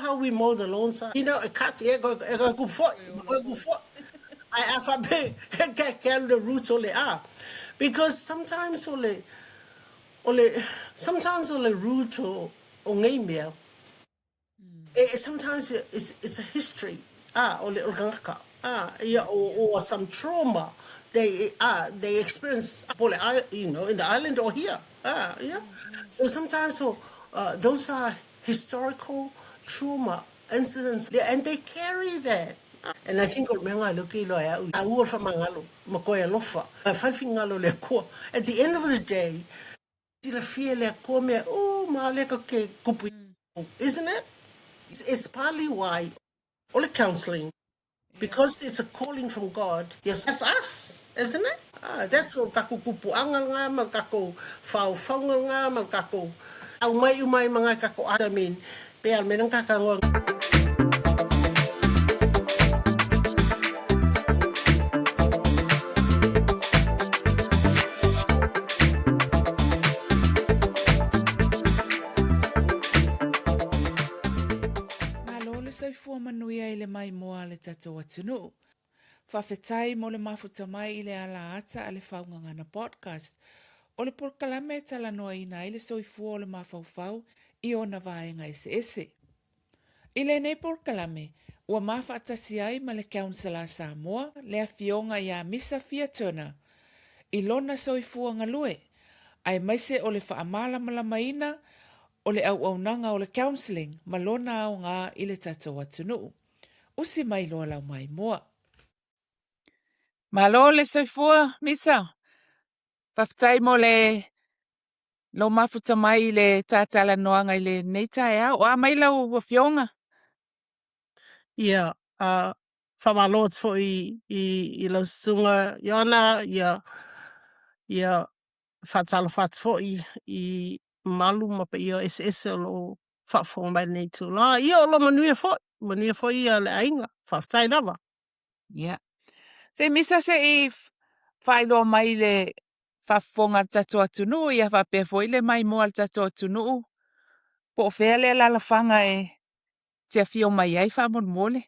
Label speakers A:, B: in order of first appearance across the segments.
A: how we mow the lawns, you know, e cut, e koe, e koe kupu foi, e koe kupu foi. Ai a whape, e ke ke alu le root o le a. Because sometimes o le, o le, sometimes o le root o, o ngei mea, e, sometimes it's, it's a history, ah, o le, o le kangaka, ah, ia, or, or some trauma they, ah, they experience, you know, in the island or here, ah, yeah. So sometimes, so, uh, those are historical trauma incidents, and they carry that. And I think o le mea ngā leo ke iloa e au, a ua whamangalo, ma koe alofa, a whalwhingalo le akoa. At the end of the day, silafia le akoa mea, oh, ma le ka ke kupu, isn't it? It's, it's partly why o le counselling, because it's a calling from God, yes, that's us, isn't it? Ah, that's o kako kupu anga ngā, ma kako whao ngā, ma kako au mai umai mga kako I mean, pe al menang kakangoa.
B: Malo le soifua manuia i le maimoa a le tatou atunuu. Faafetai mo le mafuta mai i le ala ata a le Faugagana Podcast. O le polokalame e talanoaina ai le soifua o le mafaufau i ona vaega eseese. I lenei polokalame, ua mafaatasi ai ma le Counsellor a Samoa, le Afioga iā Misa Fia Turner, i lona soifua galue, aemaise o le faamalamalamaina o le auaunaga o le counselling ma lona aoga i le tatou atunuu. Usi mai loa lau maimoa. Malo le soifua, Misa. Faafetai mo le lou mafuta mai i le tatalanoaga i lenei taeao. O a mai lau afioga?
A: Ia, uh, whamalo atu foi i, i, i lau susuga Ioana, ia, ia whaatalofa atu foi i malu ma paia eseese o loo faafofoga mai lenei itulā. Ia o lo manuia foi, manuia foi ia le aiga. Faafetai lava.
B: Ia. Se misa se i faailoa mai le faafofoga a le tatou atunuu, ia faapea foi le maimoa a le tatou atunuu, po o fea le alalafaga e te afio mai ai faamolemole.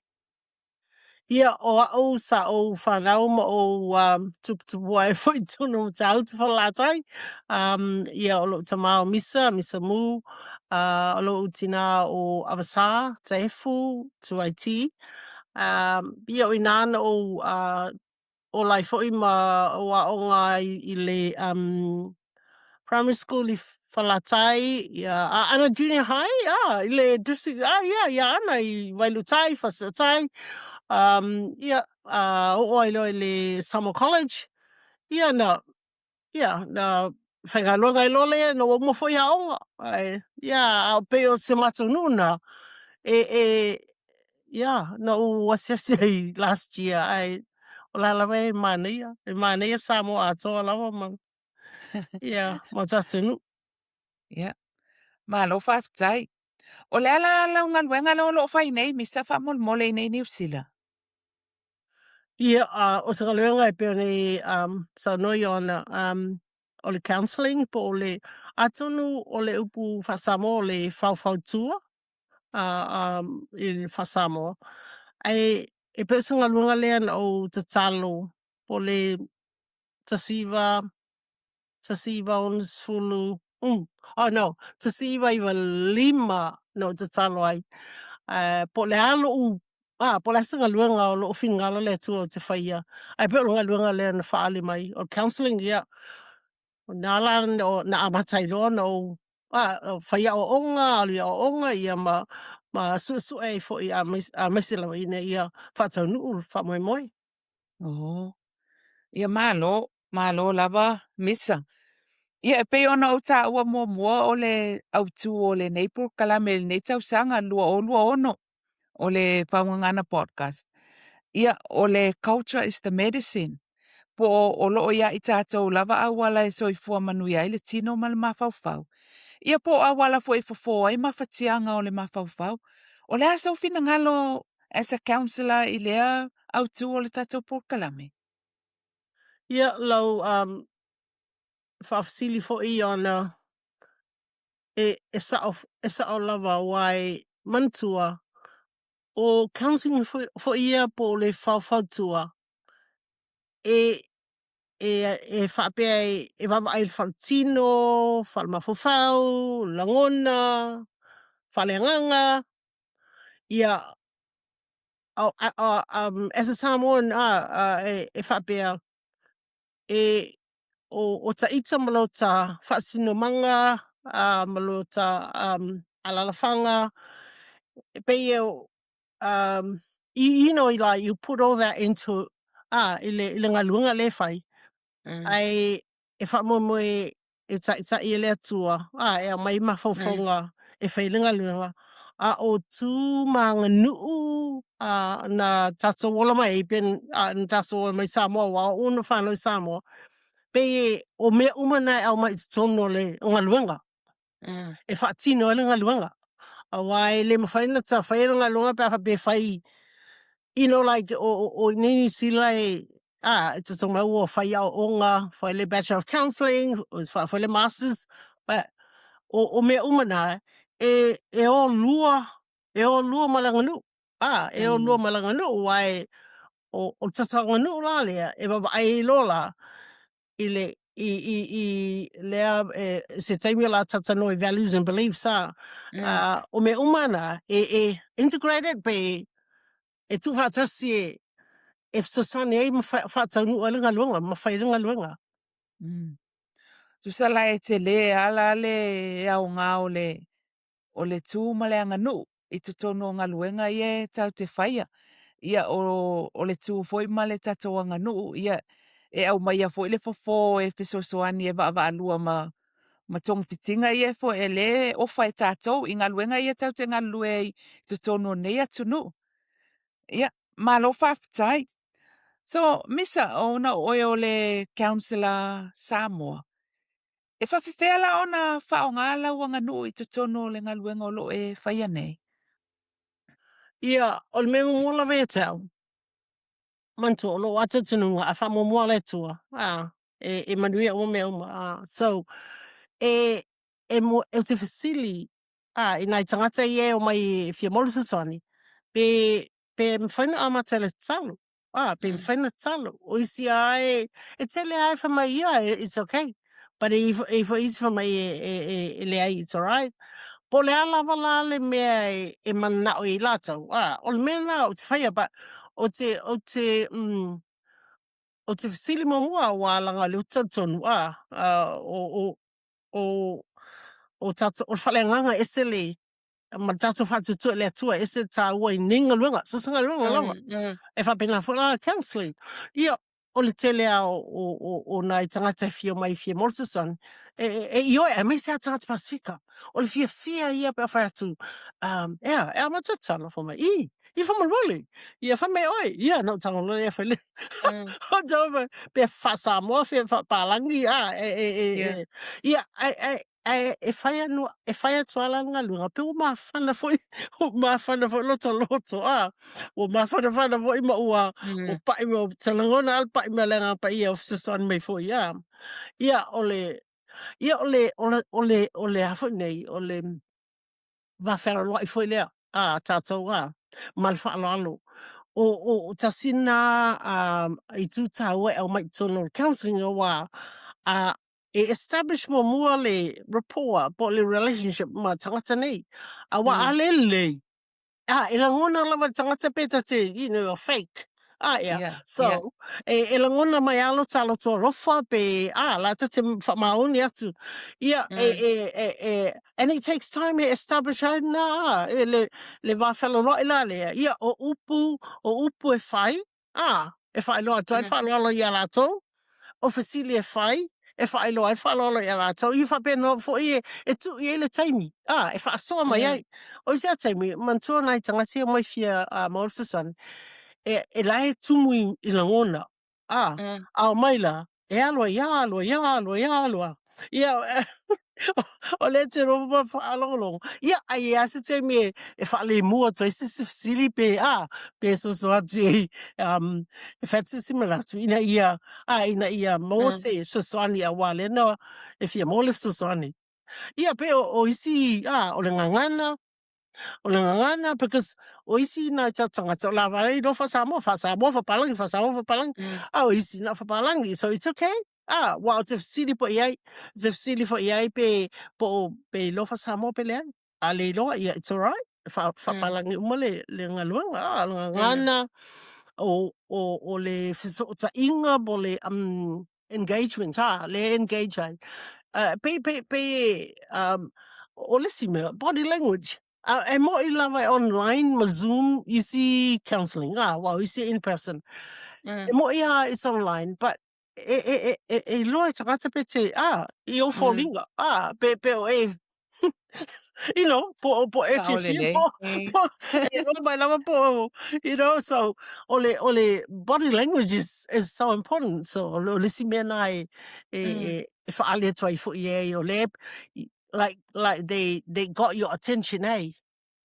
A: Ia, o a'u sa ou fanau ma ou um, tuputupu ai foi i totonu o Matautu Falelatai. Um, ia, o lo'u tamā o Misa, Misa Mu, uh, o lo'u tinā o Avasā, Taefu, Tuaiti. Um, ia, o inā na ou uh, ola ai foi ma ou aoga ai i le um, primary school i Falelatai, ia, a Ana Junior High, ah, i le district, ah, ia, ia Ana i Vailuutai, Fasitootai, um, ia, uh, oo ai loa i le Samoa College, ia, na, ia, na faigaluega ai loa lea ina ua uma foi aoga. Ae, ia, a o pei o si o matou nuu na, e, e, ia, na ou asiasi ai last year, ae o la lava e manaia, e manaia Samoa atoa lava ma, ia, ma o tatou nuu.
B: Ia. Malo faafetai. O le a la lau galuega lea o lo o fai nei, Misa, faamolemole i nei Niu Sila?
A: Ia, uh, o se galuega e pei ona e um, saunoa Ioana, um, o le counselling po o le, atonu o le upu faa-Samoa o le faufautua uh, um, i le faa-Samoa. Ae e pei o se galuega lea na ou tatalo po o le 19 1960, mm, oh no, 1995 na ou tatalo ai. Uh, po o le a lo'u, ah, po o le a se galuega o lo'u finagalo le Atua ou te faia. Ae pei o le galuega lea na faaali mai. O le counselling, ia, o na la na amata ai loa ona ou ah, fai aoaoga, alu i aoaoga, ia ma, ma suesue ai foi aemaise lava ina ia faataunuu le faamoemoe.
B: Oh. Ia malo, malo lava Misa. Ia e pei ona ou taua muamua o le autū o lenei polokalame i lenei tausaga 2026 o le Faugagana Podcast. Ia o le culture is the medicine. Po o, o loo ia i tatou lava auala e soifua manuia ai le tino ma le mafaufau. Ia po o auala foi e fofo ai mafatiaga o le mafaufau. O le a sou finagalo as a counsellor i lea autū o le tatou polokalame?
A: Ia, lau um, faafesili foi ona e, e, sao, e sao lava aua e, manatua, o counselling foi ia po o le faufautua e e e faapea e, e vaavaai i le faletino, falemafaufau, lagona, faaleagaga, ia oh, um, as a Samoan, e, e faapea e o, o ta ita ma lo ta faasinomaga ma lo ta um, alalafaga, e pei e um, you, you know, like you put all that into i le, i le galuega lea e fai. Ae e faamoemoe e taʻitaʻi e le Atua, a e aumai mafaufauga e fai le galuega, a o tu ma aganuu a, na tatou ola mai ai, pe a, na tatou ola mai Samoa, aua o au na fanau i Samoa, pei e o mea uma na e aumai i totonu o le galuega, e faatino ai le galuega. Aua e le mafai ona ta faia le galuega pe a faapea e fai, you know, like, o, o, o i inei Niu Sila e, a, e tatou mai ua fai aoaoga, fai le Bachelor of Counselling, fai le Masters, but o, o mea uma na, e, e o lua, e o lua ma le aganuu. A, e o lua ma le aganuu, aua e, o, o le tatou aganuu la lea, e vaavaai ai loa la, i le i i i lea e, se taimi o le a talatalanoa i values and beliefs a o mea uma na e e integrated pe e tuufaatasi e e fesoasoani ai ma faataunuu ai le galuega ma fai ai le galuega.
B: Tusa la e tele ala le aoga o le o le tu ma le aganuu i totonu o galuega ia e tatou te faia. Ia o, o le tu foi ma le tatou aganuu, ia e aumaia foi le fofo e fesoasoani e vaavaalua ma ma togafitiga ia foi e lē ofa e tatou i galuega ia tatou te galulue ai i totonu o nei atunuu. Ia, malo faafetai. So, Misa, ona o oe o le Counsellor Samoa, E faafefea la ona faaaoga lau aganuu i totonu o le galuega o lo o e faia nei?
A: Ia, o le mea muamua lava ia te au, manatua o lou lava talitonuga a faamuamua le Atua, a, e, e manuia uma mea uma. A, so, e, e, mo, ou te fesili a, i nai tagata ia e omai e fia maua le fesoasoani, pe, pe mafai ona amata i le tatalo. Ah, pe mafai ona tatalo. O isi lava e, e tele lava e fai mai, yeah, it's okay. But e i ai foi isi fai mai e, e, e, e leai, it's alright. Po o le a lava la le mea e, e mananao i ai latou, ah, o le mea lena ou te faia, but ou te, ou te, mm, ou te fesili muamua aua leaga o lea ou te talitonu, ah, ah, o, o, o, o tatou, o le faaleagaga e ese le, ma le tatou faatuatua i le Atua e ese le tāua i nei galuega, so o se galuega lava. E faapena foi la le counselling. Ia, o le tele lava o, o, o, o nai tagata e fia omai e fia maua le fesoasoani, e, e, e ioe, aemaise lava tagata Pasefika. O le fiafia ia pe a fai atu, um, ea, e amata tatalo, fai mai, i, i faamolemole, ia fai mai oe, ia, ona ou tago loa lea fai le, o tago mai, pe faa-Samoa, pe faa-Palagi, a, e, e, e, e, ia, ai, ai, Ae e fai anu, e fai atu lava la le galuega, pei ua mafana foi, ua mafana foi lota loto, a, ua mafanafana foi ma ua, ua paʻi mai, ua lagona lava le paʻi mai o le Agaga Paia o fesoasoani mai foi, a. Ia, o le, ia o le, o le, o le, o le a foi nei, o le va fealoaloai foi lea a tatou, a, ma le faaaloalo. O, o, o tasi lena itu taua e aumai i totonu o le counselling, aua a e establish muamua le rapport po o le relationship ma tagata nei. Aua a le lelei, a, e lagona lava le tagata pe ta te, you know, fake. A, ea. So, e, e lagona mai lava lo ta loto alofa pe, a, la ta te faamaoni atu. Ia, e, e, e, e, and it takes time e establish ai na, a, e le, le va fealoaloai la lea. Ia, o upu, o upu e fai, a, e faailoa atu ai le faaaloalo iā latou, o fesili e fai, e faailoa ai le faaaloalo iā latou, ia faapena foi e, e tuu i ai le taimi, a, e faasoa mai ai. O isi lava taimi, manatua nai tagata ia omai fia maua le fesoasoani, e, e la e tumu i, i lagona, a, a omai la, e alu ai lava, alu ai lava, alu ai lava, alu lava. Ia, o lea te nofo ma faalogologo. Ia, ai e i ai lava se taimi e, e faalemu atu ai se isi fesili pe, a, pe soso atu i ai, um, e fai atu se isi manatu ina ia, a, ina ia maua se fesoasoani aua lea na e fia maua le fesoasoani. Ia, pei o, o isi, a, o le gagana. O le gagana because o isi nai tagata o la vai no fa Samoa, fa Samoa, fa Palangi, fa Samoa, fa Palangi. A o isi na fa Palangi. So it's okay. Ah, wa o te fesili po iai, te fesili fo iai pe po o pe iloa fa Samoa pe leai. A le iloa, ia it's alright. Fa fa Palangi uma le le galuega. Ah, o le gagana o le fesootaiga po le engagement, ha, le engage ai. Pe pe pe o le isi mea, body language. A e mo'i lava e online ma Zoom isi counselling, ah, well, isi in person. E mo'i a it's online, but e, e, e, e, e iloa e tagata pe te, ah, i ou foliga, ah, pe, pe o e, you know, po, po e te fia, po, po, e iloa mai lava po, you know, so, o le, o le body language is so important, so, o le isi mea na e, e, e, e whaali atu ai fo'i e, o le, like they got your attention, eh?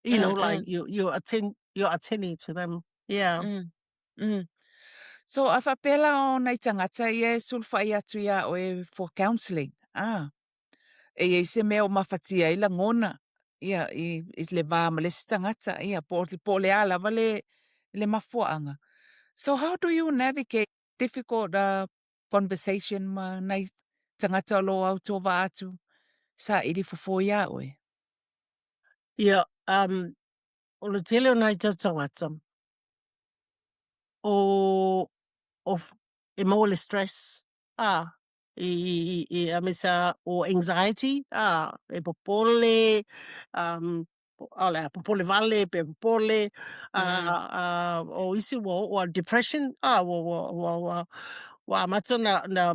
A: You know, like you're attending to them. Yeah.
B: So, a whapea la o nai tagata ia e sulufai atu iā oe for counselling, ah. E iai se mea o mafatia ai lagona, ia, i, i le va ma le isi tagata, ia, po, po o le a lava le, le mafuaaga. So, how do you navigate difficult conversation ma nai tagata o lo o autovaa atu saili fofo iā oe?
A: Ia, um, o le tele o nai tagata, o, o, e maua le stress, ah, i, i, i, i, aemaise lava o anxiety, ah, e popole, um, o le a popole vale pe popole, a, a, o isi ua oo a depression, a, ua, ua, ua, ua, ua amata na, na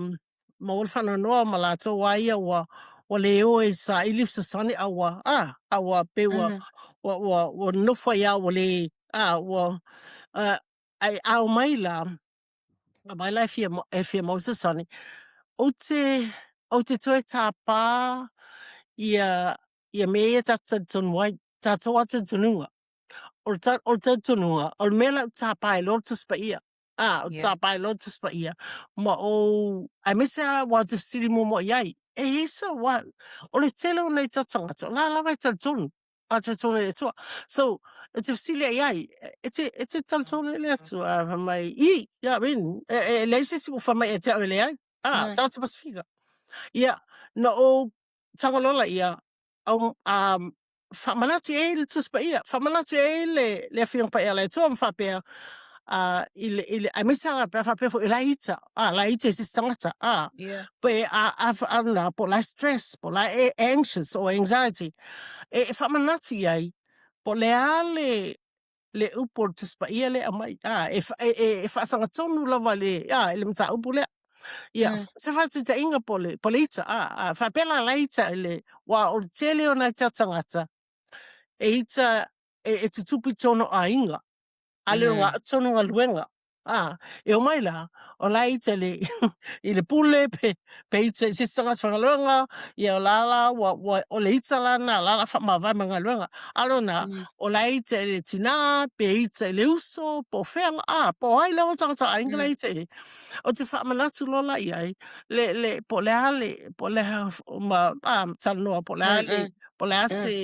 A: maua le faanoanoa ma latou a ia ua, ua le o e saili fesoasoani a ua, a, a ua pei ua, ua, ua, ua nofo ai a ua le, a, ua, a, ai ao mai la, mai la e fia, e fia maua fesoasoani, ou te, ou te toe tāpā ia, ia mea ia tātou talitonu ai, tātou a talitonuga. O le, ta, o le talitonuga, o le mea la u tāpā e loa le Tusi Paia. Ah, o yeah. tāpā e loa le Tusi Paia. Ma o, aemaise a wā te fesili muamua i ai. E isa wā, o le tele o nei tau tangata, o la lava e talitonu. A talitonu i le Atua. So, e te fesili ai ai, e te, e te talitonu i le Atua, a wha mai, i, ia, I mean, e, e, e leai se isi ua wha mai e te au e leai. Ah, mm. tagata Pasifika. Ia, na o Tagaloa ia, au, um, faamanatu i ai le Tusi Paia, faamanatu i ai le, le Afioga Paia a le Atua ma faapea, uh, i le, i le, aemaise lava pe a faapea foi la e ita, ah, la e ita i se isi tagata, ah, Yeah. pe a, a, a, na, po o la e stress, po o la e anxious or anxiety, e, e faamanatu i ai, po o le a le, le upu o le Tusi Paia lea e aumai, ah, e, e, e, e faasagatonu lava le, ah, i le mataupu lea. Ia, se faataitaiga po o le, po o le ita, ah, ah, faapea la la ita i le, aua o le tele o nai tagata e ita, e, e tutupu i tōna aiga, a le o ngā tōna galuega. Ā, e omai la, o la e ita i le, i le pule, pe, pe ita i se isi tagata faigaluega, ia o la la, ua, ua, o le ita la na, la la faamavae ma galuega. A lona, o la e ita i le tinā, pe ita i le uso, po o fea la, ā, po o ai lava tagata aiga la e ita i ai. O te faamanatu loa la i ai, le, le, po o le a le, po o le a, ma, ā, talanoa, po o le a le, po o le a se,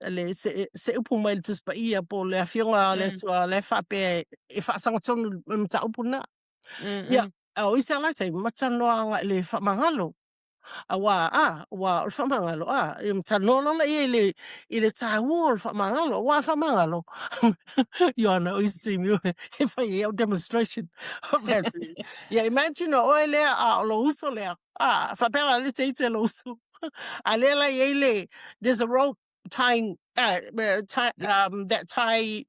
A: le, se, se upu mai le Tusi Paia, po o le Afioga a le Atua, la e faapea e, e faasagatonu le mataupu lena. Ia, a o isi lava taimi, ma talanoa agai i le faamagalo. Aua, a, ua o le faamagalo, a, ia ma talanoa loa lea i le, i le tāua o le faamagalo, aua a faamagalo, Ioana, o isi taimi e fai ai au demonstration. Ia, imagine o oe lea, a o lou uso lea, a, faapea la le te ita e lou uso. A lea la e i ai le, there's a rope tying, tie, that tie,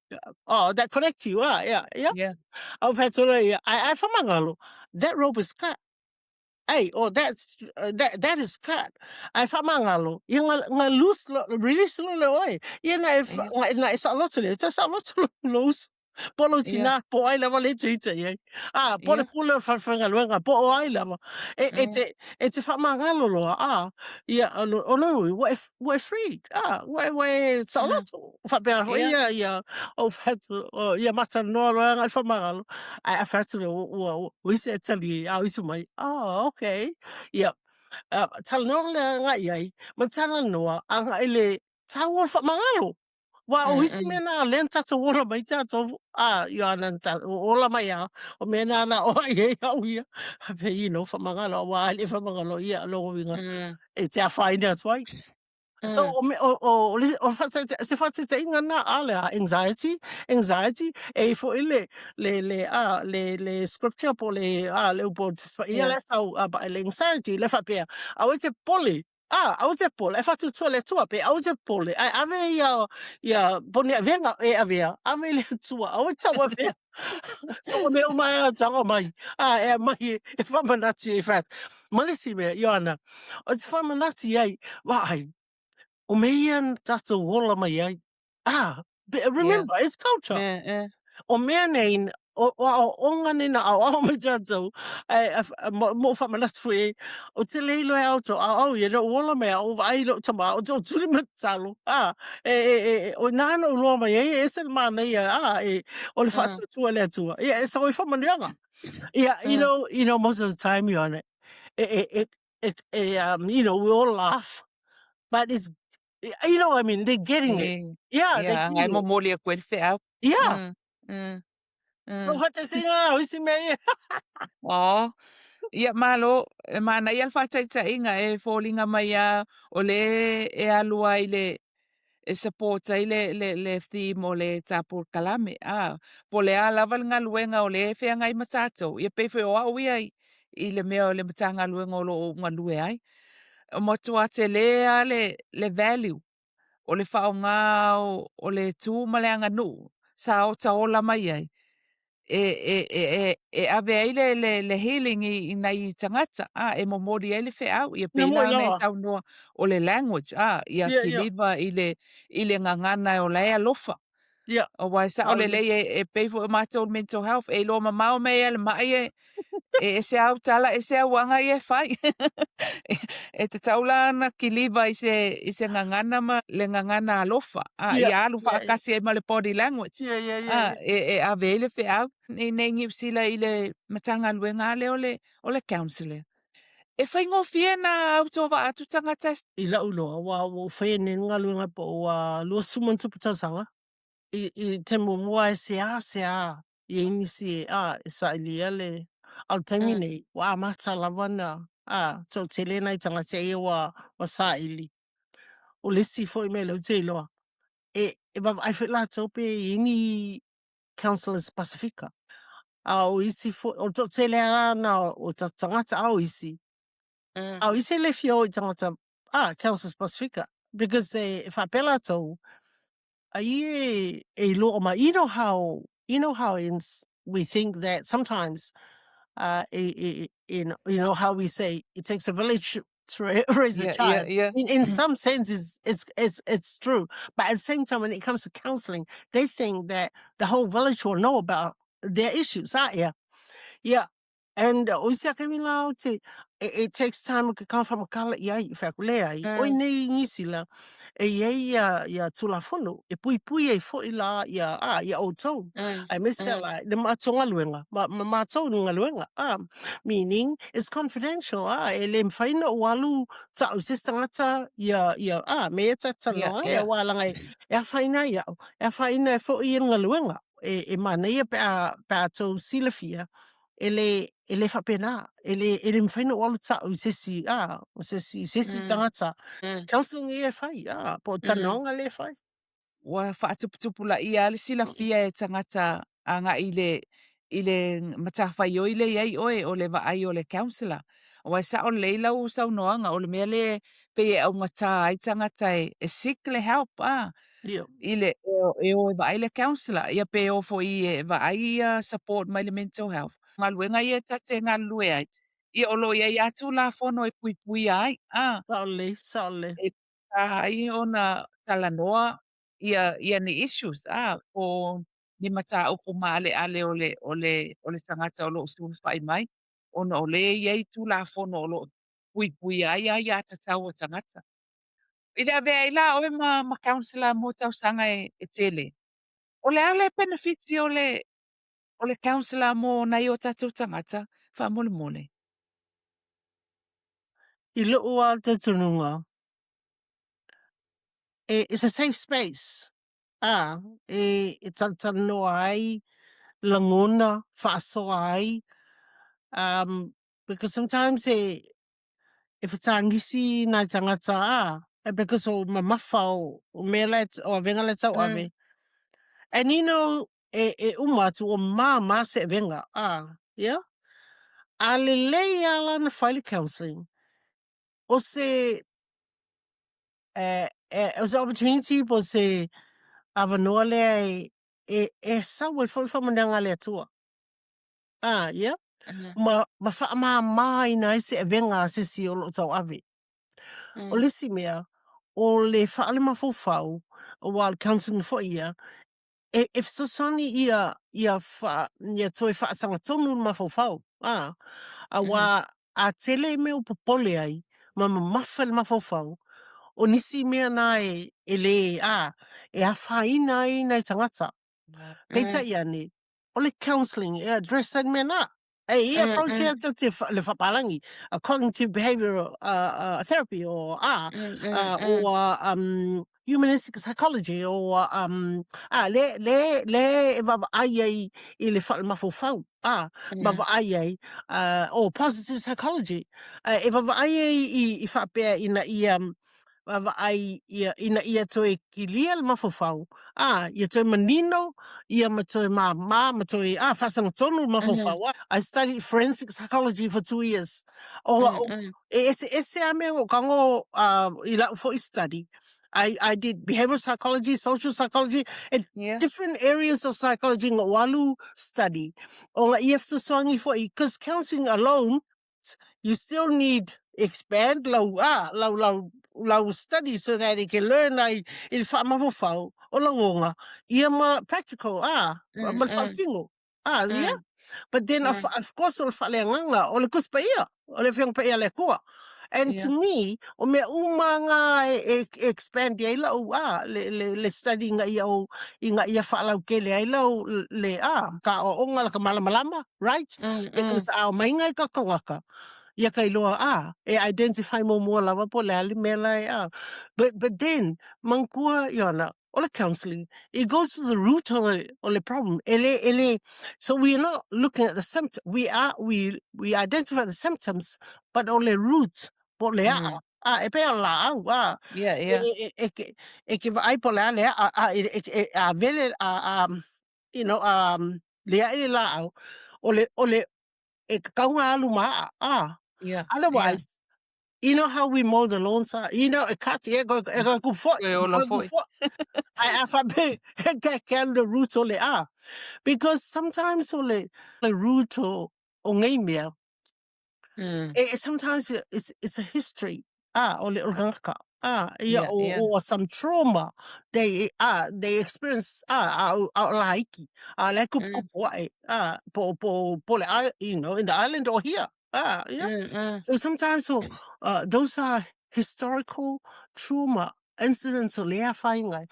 A: oh, that connect you, ah, yeah, yeah.
B: Yeah.
A: Au fai atu loa ia, ai, ai whamangalo, that rope is cut. Ei, oh, that's, that, that is cut. Ai whamangalo, ia nga, nga loose, lo, release lo le oe. Ia na e,
B: Yeah.
A: nga, na e saoloto le, ta saoloto lo, lo uso. Po lou
B: Ia.
A: tinā, po o ai lava le itaita i ai. Ā, po le
B: Ia.
A: pule o le whalewhaingaluega, po o ai lava. E, e te, e te whamangalo loa, ā, ia, o lo, o lou, ua e, ua e free, ā, ua e, ua e saoloto. Whapea foi
B: Ia.
A: ia, ia, o whatu, o, ia matanoa loa ngai whamangalo. Ai, a whatu loa, ua, ua, ua isi e tali, a o isu mai, oh, okay. Ia, uh, talanoa le agai ai, ma talanoa agai le tāua o le whamangalo. Wa o isi mea na lea na tatou ola mai tatou a Ioana na tatou ola mai a o mea na na o ai ai au ia a pe you know whamangalo wa le whamangalo ia logo winga e te awhaina atu ai. So o me o o o le o whataita se whataitaiga na a le a anxiety anxiety e i foi le le le a le le scripture po le a le upu o te ia le sau a ba le anxiety le whapea aua te pole a aua te pole e whatutua le Atua pe aua te pole ae ave ia ia poni avenga e avea ave le Atua aua te tau avea so o mea uma e tago mai a e mai e e whamanati e what ma le isi mea Ioana o te whamanati ai vaai o mea ia na tatou ola mai ai Ah, but remember, yeah. It's culture.
B: Yeah, yeah.
A: O mea nei, o, o, o, o ngane na ao ao mai tātou, e, e, mo, mo whamanatu fui e, o te leilo e au tō, au au, ia no uola mea, o vai lo tama, o tō turi matalo, ah, e, e, e, e, o nā no uloa mai, e, e se mana ia, ah, e, o le whaatuatua le atua, ia, e sa oi whamanuianga. Ia, you know, you know, most of the time, you know, e, e, e, e, e, you know, we all laugh, but it's You know what I mean? They're getting it.
B: Eh,
A: Yeah, they're
B: yeah,
A: getting
B: ngai
A: it.
B: momoli a koe le feau.
A: Yeah. So whataitaiga o isi mea ia.
B: Oh, ia malo, e manaia le faataitaiga e foliga mai a o le e alu ai le e support ai le, le, le theme o le tā polokalame. Ah, po o le a lava le galuega o le e feagai ma tatou. Ia pei foi o au ia i, i le mea o le Matagaluega o lo o ou galue ai. E matua tele lava le, le value o le faaaoga o, o le tu ma le aganuu sa otaola mai ai e, e, e, e, e ave ai le, le, le healing i, i nai tagata, a, e momoli ai le feau, ia
A: Ia
B: pei
A: moe
B: la ona e
A: lava.
B: saunoa o le language, a, ia
A: Ia, ia.
B: kiliva i le, i le gagana e ola ai alofa.
A: Ia.
B: Aua e sao
A: Sao lelei.
B: lelei e, e pei foi o matou le mental health, e iloa mamao mea ia le mai e, e ese au tala, ese au aga ia e fai. e tatau la ona kiliva i se, i se gagana ma le gagana alofa, a,
A: Ia,
B: ia alu
A: ia, ia.
B: faatasi ai ma le body language,
A: Ia, ia, ia,
B: a,
A: ia.
B: e, e ave ai le feau. I nei Niu Sila i le Matagaluega lea o le, o le counsellor. E faigofie na autovaa atu tagata.
A: I la'u iloa, ua ua ou faia nei le galuega po o ua 20 ma tupu tausaga, i, i te muamua e seasea i ai nisi e, a, e sailia le, a o le taimi nei, ua amata lava ona, a, toatele nai tagata ia ua, ua saili. O le isi foi mea lea ou te iloa, e, e vaavaai foi latou pe i ai ni counsellors Pasifika. A o isi foi, o le toatele lava na o tatou tagata, a o isi, a o isi e le fia o i tagata, a, counsellors Pasifika, because e, e faapea latou, ai e, e iloa mai, you know how, you know how in, we think that sometimes, e, e, you know, you know how we say it takes a village to raise a
B: Yeah, yeah,
A: child.
B: yeah.
A: In some sense, it's, it's, it's, it's true. But at the same time, when it comes to counseling, they think that the whole village will know about their issues, ah, yeah. Yeah. And o isi ake mi la o te, it, it takes time ke ka whamakala i ai, whea ku le ai. Oi nei i New Zealand, e i ai ia, ia Tulafono, e puipui ai foi la ia, a, ia outou. Aemaise la, le matou galuega, ma, ma matou le galuega, a, meaning it's confidential, a, e le mawhai na ou alu ta'u i se isi tagata ia, ia, a, me e talanoa ai, aua leaga e, e afaina ai au, e afaina ai foi ia le galuega, e, e manaia pe a, pe a tou silafia, e le, e le faapena, e le, e le mawhai na ou alu ta'u i se isi, a, o se isi, se isi tagata. Counselling ia e fai, a, po o talanoaga lea e fai.
B: Ua faatuputupulaia lava le silafia e tagata agai i le i le matafaioi lea i ai oe o le vaai o le counsellor. Aua e sao lelei lau saunoaga o le mea lea pei e augata ai tagata e e seek le help a i le e o e vaai le counsellor ia pe o foi e vaai ia support mai le mental health. Galuega ia ta te galulue ai, ia o lo o i ai lava Tulafono e puipuia ai a.
A: Sao lelei, sao lelei.
B: E taha ai ona talanoa ia ia ni issues a po ni mataupu maaleale o le o le o le tagata o lo o sulufai mai ona o lea e i ai Tulafono o lo o puipuia ai aiatatau a tagata. I le avea ai la oe ma ma counsellor mo tausaga e e tele, o le a le penefiti o le o le counsellor mo nai o tatou tagata faamolemole?
A: I lou lava talitonuga, e, it's a safe space. A, e, e talatalanoa ai, lagona, faasoa ai, because sometimes e, e whatangisi nai tangata, a, e because o mamafa o, o mea la, o avenga la tau ave. And you know, e, e uma atu o māmā se avenga, a, yeah? A lelei a la na fai le counselling, o se, e, e, o se opportunity po o se avanoa lea e, e, e sau ai foi le faamanuiaga a le Atua. Ah, yeah. Ma, ma faamāmāina ai se avega a se isi o lo o tauave. O le isi mea, o le faalemafaufau, aua o le counselling foi ia, e, e fesoasoani ia, ia, wha, ia toe faasagatonu le mafaufau. Ah, aua a tele mea o popole ai, ma mamafa le mafaufau, o nisi mea na e, e lē, a, e afaina ai nai tagata. Peitai ane, o le counselling e address ai le mea na. E i approach ia te le whaparangi, a cognitive behavioral therapy or a, or humanistic psychology or a le le le e vaavaai ai i le faalemafaufau a ma vaai ai or positive psychology e vaavaai ai i i faapea ina ia vaavaai ia ina ia toe kilia le mafaufau a ia toe manino ia ma toe māmā ma toe a faasagatonu le mafaufau a I studied forensic psychology for 2 years o e eseese a mea o tago i lau foi study I did behavioral psychology, social psychology, and different areas of psychology na ou alu study. O nga ia fesoasoani foi, because counseling alone, you still need expand lau, ah, lau, lau, lau study so that you can learn ai i le faamafaufau o lagoga, ia ma practical, ah, ma le faatino. Ah, yeah. But then, of course, o le faaleagaga, o le Tusi Paia, o le Afioga Paia a le Atua. And to me, o mea uma ngā e, e, e expand ai lau, ah, le, le, le study ina ia o, ina ia faalautele ai lau, le, ah, ka aoaoga la ka malamalama, right? Because a omai ngai ka tangata, ia ka iloa, ah, e identify muamua lava po o le a le mea la e, ah. But then, manatua, Ioana, o le counselling, it goes to the root of the, o le problem. E le, e le, so we are not looking at the symptom. We are, we identify the symptoms, but o le root, po o le aa. A, e pei o le laau, a.
B: Yeah.
A: E, e, e, ke, e ke vaai po o le a le aa, a, e, e, e, a vele, a, a, you know, a, le ae le laau, o le, o le, e tatau ona alu ma aa, a. Otherwise, you know how we mow the lawns, ah? You know, e kati, e koe, e koe ku foi,
B: Koe ola
A: koe ku
B: foi.
A: foi. Ai, a whape, e ke ke alu le root o le a. Because sometimes o le, le root o, o ngei mea, e, sometimes it's a history, ah, o le, o le tangata. Ah, ia, o, o some trauma they, ah, they experience, ah, a, a o laiki. A le kupu kupu ae, ah, po, po, po le, you know, in the island or here. Ah, yeah. So sometimes so, those are historical trauma incidents o lea whaingai.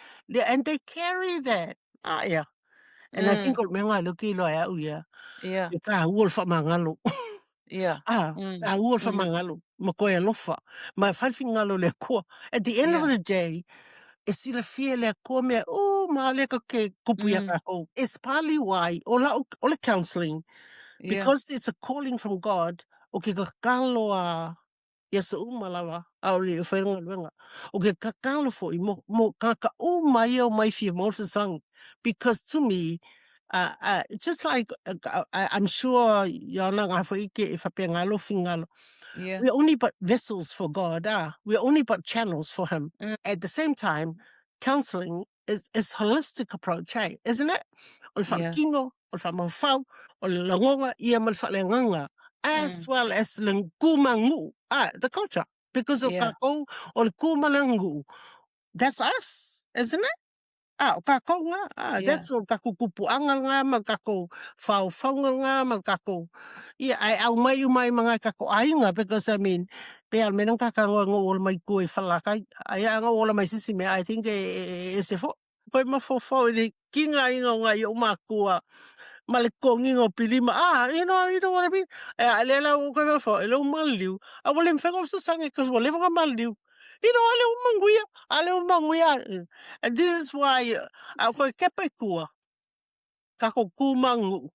A: And they carry that. Ah, yeah. And I think o le mea ngai leo ke iloa e au ia. E ka ua le whamangalo. Ah, ka ua le whamangalo. Ma koe alofa. Ma whai whingalo le Atua. At the end of the day, e silafia e le Atua mea, oh, ma lea ka ke kupu ia kākou. It's partly why, o lau, o le counselling, because it's a calling from God, o ke kakalo a i aso uma lava, ʻaʻole i fai galuega. O ke kakalo foi mo, mo kānaka uma ia o mai fia mau fesoasoani. Because to me, just like, I'm sure ia ona ngā foi ke e whapea ngā lo fingalo. We are only but vessels for God, ah. We are only but channels for Him. At the same time, counseling is holistic approach, hey, isn't it? O le whalakino, o le whamauwhau, o le lagoga, ia ma le whaleagaga, as well as le kūma ngu, ah, the culture. Because o kākou, o le kūma le ngu, that's us, isn't it? Ah, o kākou ngā, ah, that's o kākou kupuanga ngā, ma le kākou whaofaunga ngā, ma le kākou, ia, ai au mai uma ai ma ngai kākou aiga, because I mean, pe al mena ka ka ngoa ngo ola mai kua i whalakai, ai a ngo ola mai sisi mea, I think e, e, e, e se fo. Koe mafofo i le kinga inga o ngai o makua, ma le konginga o pilima, ah, you know what I mean? E a le la o koe mafo, e le o maliliu, a ua le mawhenga o fesoasoani, cause ua leva nga maliliu. You know, ale ua manuia, ale ua manuia. And this is why, a koe kepa i tua, kako kū mangu,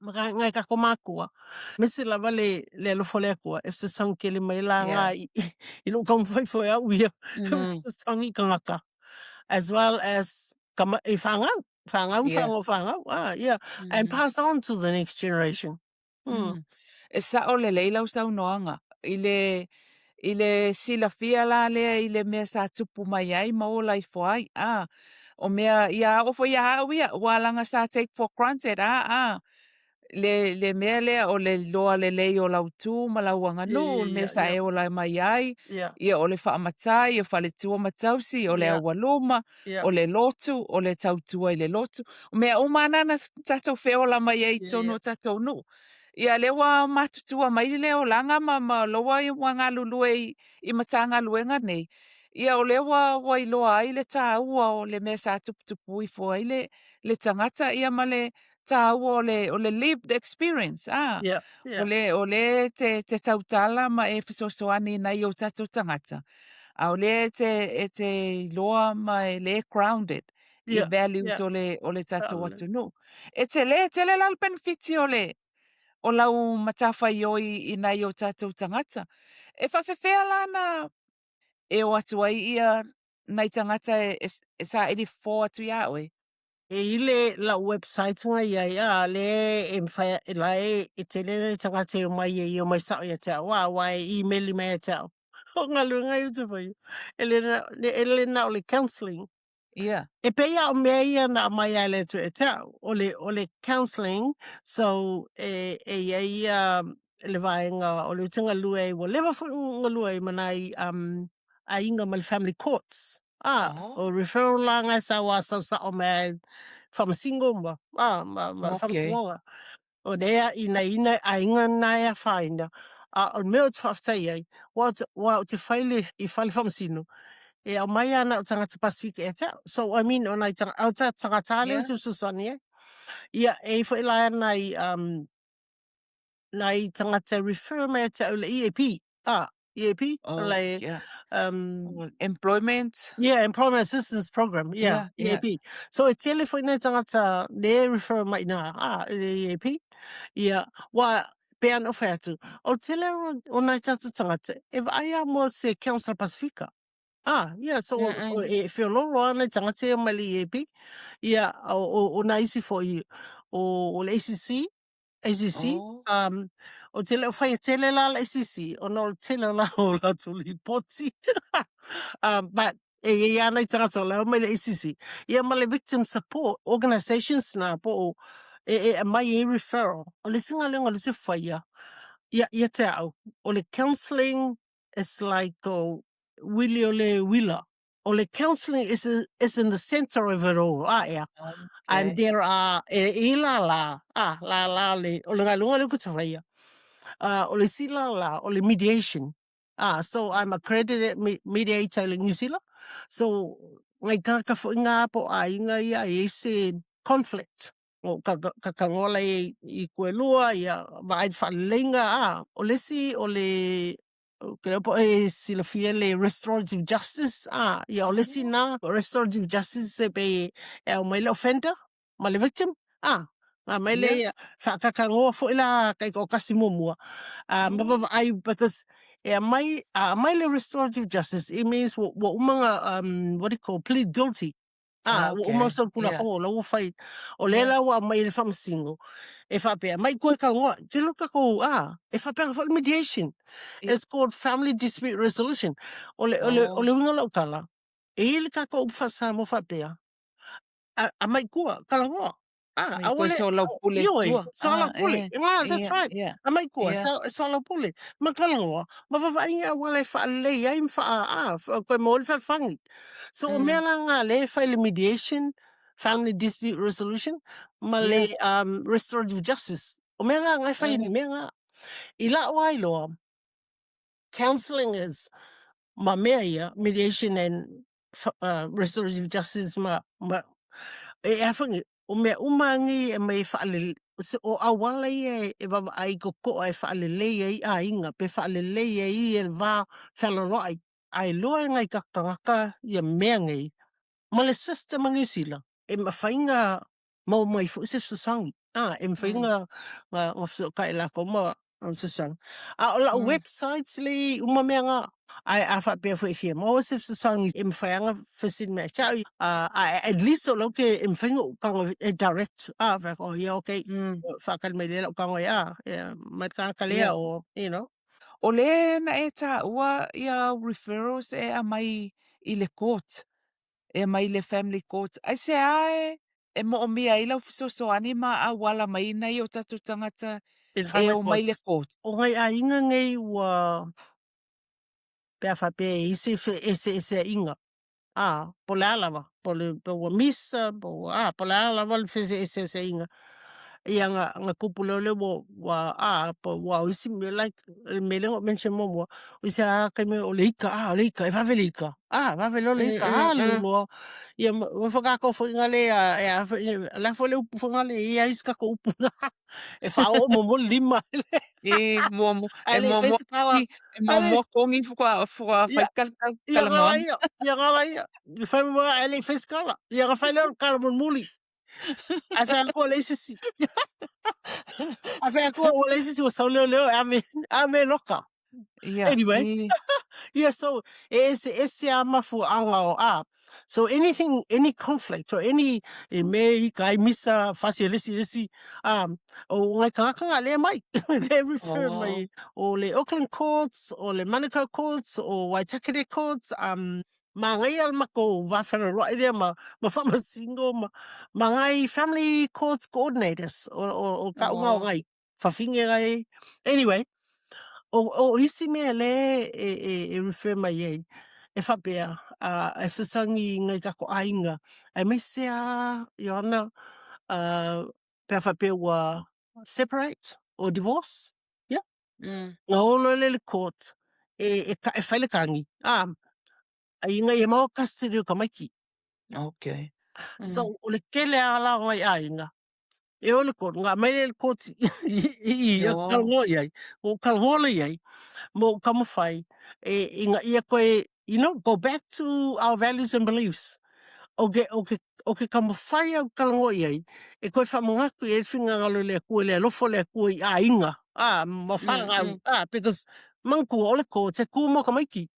A: ma ka ngai kako makua. Mese lava le, le alofa o le Atua, e fesoasoani tele mai la ngā i, i lou taumafai foi au ia, fesoasoani i tagata, as well as ka ma, i whāngau, whāngau, whāngau, whāngau, ah, yeah, and pass on to the next generation.
B: E sa'o lelei lau saunoaga i le i le silafia la lea i le mea sa tupu mai ai ma ola ifo ai, a o mea ia oo foi ia au ia ua laga sa take for granted a a le le mea lea o le iloa lelei o lau tu ma lau aganuu o le mea sa e ola mai ai, ia o le faamatai, o faletua ma tausi, o le aualuma, o le lotu, o le tautua i le lotu. O mea uma ana na tatou feola mai ai i totonu o tatou nuu. Ia lea ua matutua mai le olaga ma, ma loa ua galulue i, i Matagaluega nei, ia o lea ua, ua iloa ai le taua o le mea sa tuputupu ifo ai le, le tagata, ia ma le taua o le, o le lived experience, a. O le, o le te, te tautala ma e fesoasoani i nai o tatou tagata, a o lea e te, e te iloa ma e le grounded i values o le, o le tatou atunuu. E tele, e tele la le penefiti o le, o lau matafaioi i nai o tatou tagata. E faafefea la na e o atu ai ia nai tagata e, e, e saili fofo atu iā oe?
A: E i le lau website nga i ai, a le e mawhai, e la e, e tele le tagata e o mai e i o mai sao ia te au, a wa e email i mai ia te au. O galuega i utu whai. E le na, e le na o le counselling. E pei a o mea ia na aumai ai le Atua e te au, o le, o le counselling, so e, e ia ia le vaega o le utu galue ai, ua leva foi galue ai ma nai um, aiga ma le family courts. Ah, oh. o referral la ngai sa wa sau sa o mai ai whamasingo ma, ah, ma, ma okay. whamasingoga. O lea ina ina aiga na e awhaina. A o le mea o te whaawhitai ai, wa, wa o te whaile i whale whamasino, e au mai ana o tangata Pasifika e te au. So, I mean, o nai tanga, au ta tangata ale o te ususani e. Ia, e i whai lai ana i, nai tangata refer mai te au le EAP. Ah, EAP?
B: Oh,
A: like,
B: yeah. Employment.
A: Yeah, Employment Assistance Program. Yeah, yeah, EAP. Yeah. So e tele foi nei tangata ne refer mai nā, ah, e le EAP. Yeah, wa, pe ana whai atu. O tele o, o nai tatu tangata, e vaai a mo se Council Pasifika. Ah, yeah, so mm -mm. o, e whiololo ana tangata e mai le EAP. Yeah, o, o, o nā isi foi, o, o le ACC, ACC,
B: Oh.
A: um, o te leo whai e tele la le ACC, o no tele la o la tu lipoti. But e i ana i tangata o lau mai le ACC. Ia ma le victim support organizations na po o e, e mai e referral. O le singa lenga le se whaia. Ia, ia te au. O le counselling is like o wili o le wila. O le counselling is, is in the center of it all. Ah, ea.
B: Okay.
A: And there are, e, i la la, ah, la la le, o le ngai lunga le kuta whaia. O le si la la, o le mediation. Ah, so I'm accredited mediator i le New Zealand. So, ngai kāka fo inga po a inga ia e se conflict. O ka, ka kangola i, i koe lua, ia, vaai whalenga, ah, o le si, o le, Ke leo po e silafia le restorative justice, ah, ia o le isi na, restorative justice e pe e au mai le offender ma le victim, ah, nga mai le ia, whaakakangoa foi la kai ko kasi muamua. Ah, ma vavaai, because e aumai, a aumai le restorative justice, it means ua, ua uma nga, what do you call, plead guilty. Ah, ua uma sau kula fo, la ua fai. O le la ua aumai le faamasino, e faapea, mai koe kagoa, te look ako, ah, e faapea foi le mediation. It's called family dispute resolution. O le, o le, o le uiga o lau tala, e i ai le tatou upu faa-Samoa faapea, a, a mai kua, kalagoa. Ah,
B: Mai koe
A: aua le,
B: soalaupule
A: ioe,
B: tua. Ah,
A: soalaupule.
B: eh,
A: Ah, that's
B: ia,
A: right.
B: ia,
A: A mai kua,
B: ia.
A: so, soalaupule. Ma kalagoa, ma vavaai auala e faalelei ai ma faa, ah, koe maua le fealofani. So o mea la ngā le fai le mediation, family dispute resolution, ma le restorative justice. O mea ngā ngai fai ni mea ngā. I la'u ai loa, counselling is ma mea ia, mediation and restorative justice ma, ma e awhangi, o mea uma ngi e mai whaalele, o auala ia e vavaai i kokoa e whaalelei ai aiga, pe whaalelei ai e le va whealoloai. a iloa e ngai tagata ia mea nei, ma le system a Niu Sila, e mafai ona maua mai foi se fesoasoani. A, e mafai ona fesootai latou ma fesoasoani. A o lau websites lea e i ai uma mea na. Ae a faapea foi e fia maua se fesoasoani e mafai lava ona fesili mai ia te au, a at least o lea ou te, e mafai ona ou tago e direct, a, fai atu, oh yeah okay, faatali mai lea lau tago ai, a, mai le tagata lea, or, you know.
B: O lea na e taua ia au referrals e aumai i le court, e aumai i le family court. Aisea e e moomia ai lau fesoasoani ma auala mai nai o tatou tagata
A: I le
B: e
A: family
B: o mai le
A: courts.
B: court?
A: O ngai aiga nei ua, pe a faapea e i ai se feeseeseaiga, a, po o le a lava, po o le, po ua misa, po ua, a, po o le a lava le feeseeseaiga, ia na, na tupu loa lea ua, ua, a, po ua o isi mea like, le mea lea na ou mention muamua, o isi lava taimi o le ika, a, o le ika, e vave le ika, a, vave loa le ika, alu loa. Ia, ma ma whakaako foi ngā le, a, e a foi, la foi le upu foi ngā le, ia isi kako upu ngā, e whaoo mo mo lima.
B: E mua mua,
A: Ai
B: e
A: le
B: mua mua,
A: face kala.
B: e mua mua kongi whaka, whaka
A: Ia,
B: whai kal, kal,
A: ia ngā
B: kalamoana.
A: ia, ia ngā ia. I whai mua, ai le face kala. Ia ngā whai leo kala mo muli. Ai whai ako le sisi. Ai whai ako o le sisi o sau leo leo, ame, ame loka.
B: Ia,
A: Anyway.
B: e,
A: Yeah, so e ese ese a mafuaaga o a. So anything, any conflict or any e me i ka ai misa fasi e lesi lesi um o ngai kangaka nga lea mai le refer
B: oh,
A: mai o le Auckland Courts o le Manukau Courts o Waitakere Courts um ma ngai al mako va whanaroa lea ma ma whamasingo ma ma ngai family courts coordinators o o, o ka unga o
B: oh.
A: ngai whawhinge ngai. Anyway, o, o isi mea le e, e, e refer mai ai, e whapea, uh, e sasangi i ngai kako ainga, e mese a, Ioana, uh, pea whapea ua separate or divorce, yeah? Nga olo le le court, e, e, ka, e whai le kangi, ah, ai ngai e maua custody o ka maiki.
B: Okay.
A: So, o le kele a la o ngai ainga, E o le kōti, ngā mai le kōti i, i, i
B: Ō.
A: kalongo i ai, o kalongo le i ai, mō ka mawhai, e, i ngā ia koe, you know, go back to our values and beliefs. O ke, o ke, o ke ka mawhai au kalongo i ai, e koe whamangaku i e whinga ngalo le akua, le alofo le akua i a inga, a, ma whangau, a, because mangkua o le kōti, e kū mō ka maiki.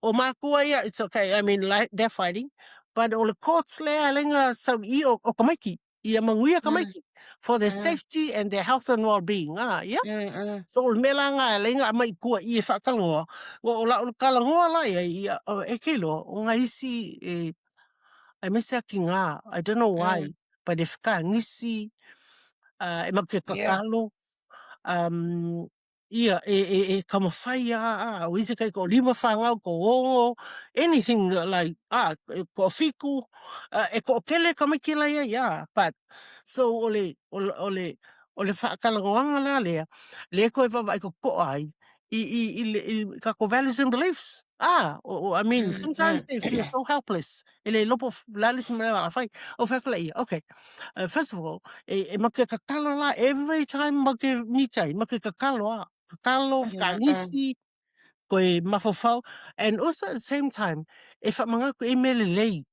A: O mākua ia, it's okay, I mean, like, they're fighting, but o le courts lea, lenga sau i o, o ka maiki, ia manguia ka maiki, for their safety and their health and well-being, ah, yeah. So o le mea la ngā, lenga a mai kua i e whakaloa, o, o la o le kalangoa la ia, ia, o, e ke loa, o ngā isi, e, e mese aki ngā, I don't know why, but e whakangisi, e maku ke kakalo, ia e e e kamawhai a a o isi kai ko lima whangau ko ongo anything like a ko fiku e ko kele ka mai kela ia ia but so o le o le o le o le whaakalangoanga la lea le koe vava ai ko ko ai i i i le i ka ko values and beliefs ah o, o, I mean sometimes they feel so helpless e le lopo la le simela la whai o whakala ia okay first of all, e, e make kakalo la every time make mitai, make kakalo a, kakalo, whakaangisi, koe mawhawhau, and also at the same time, e whamangaku e mele lei.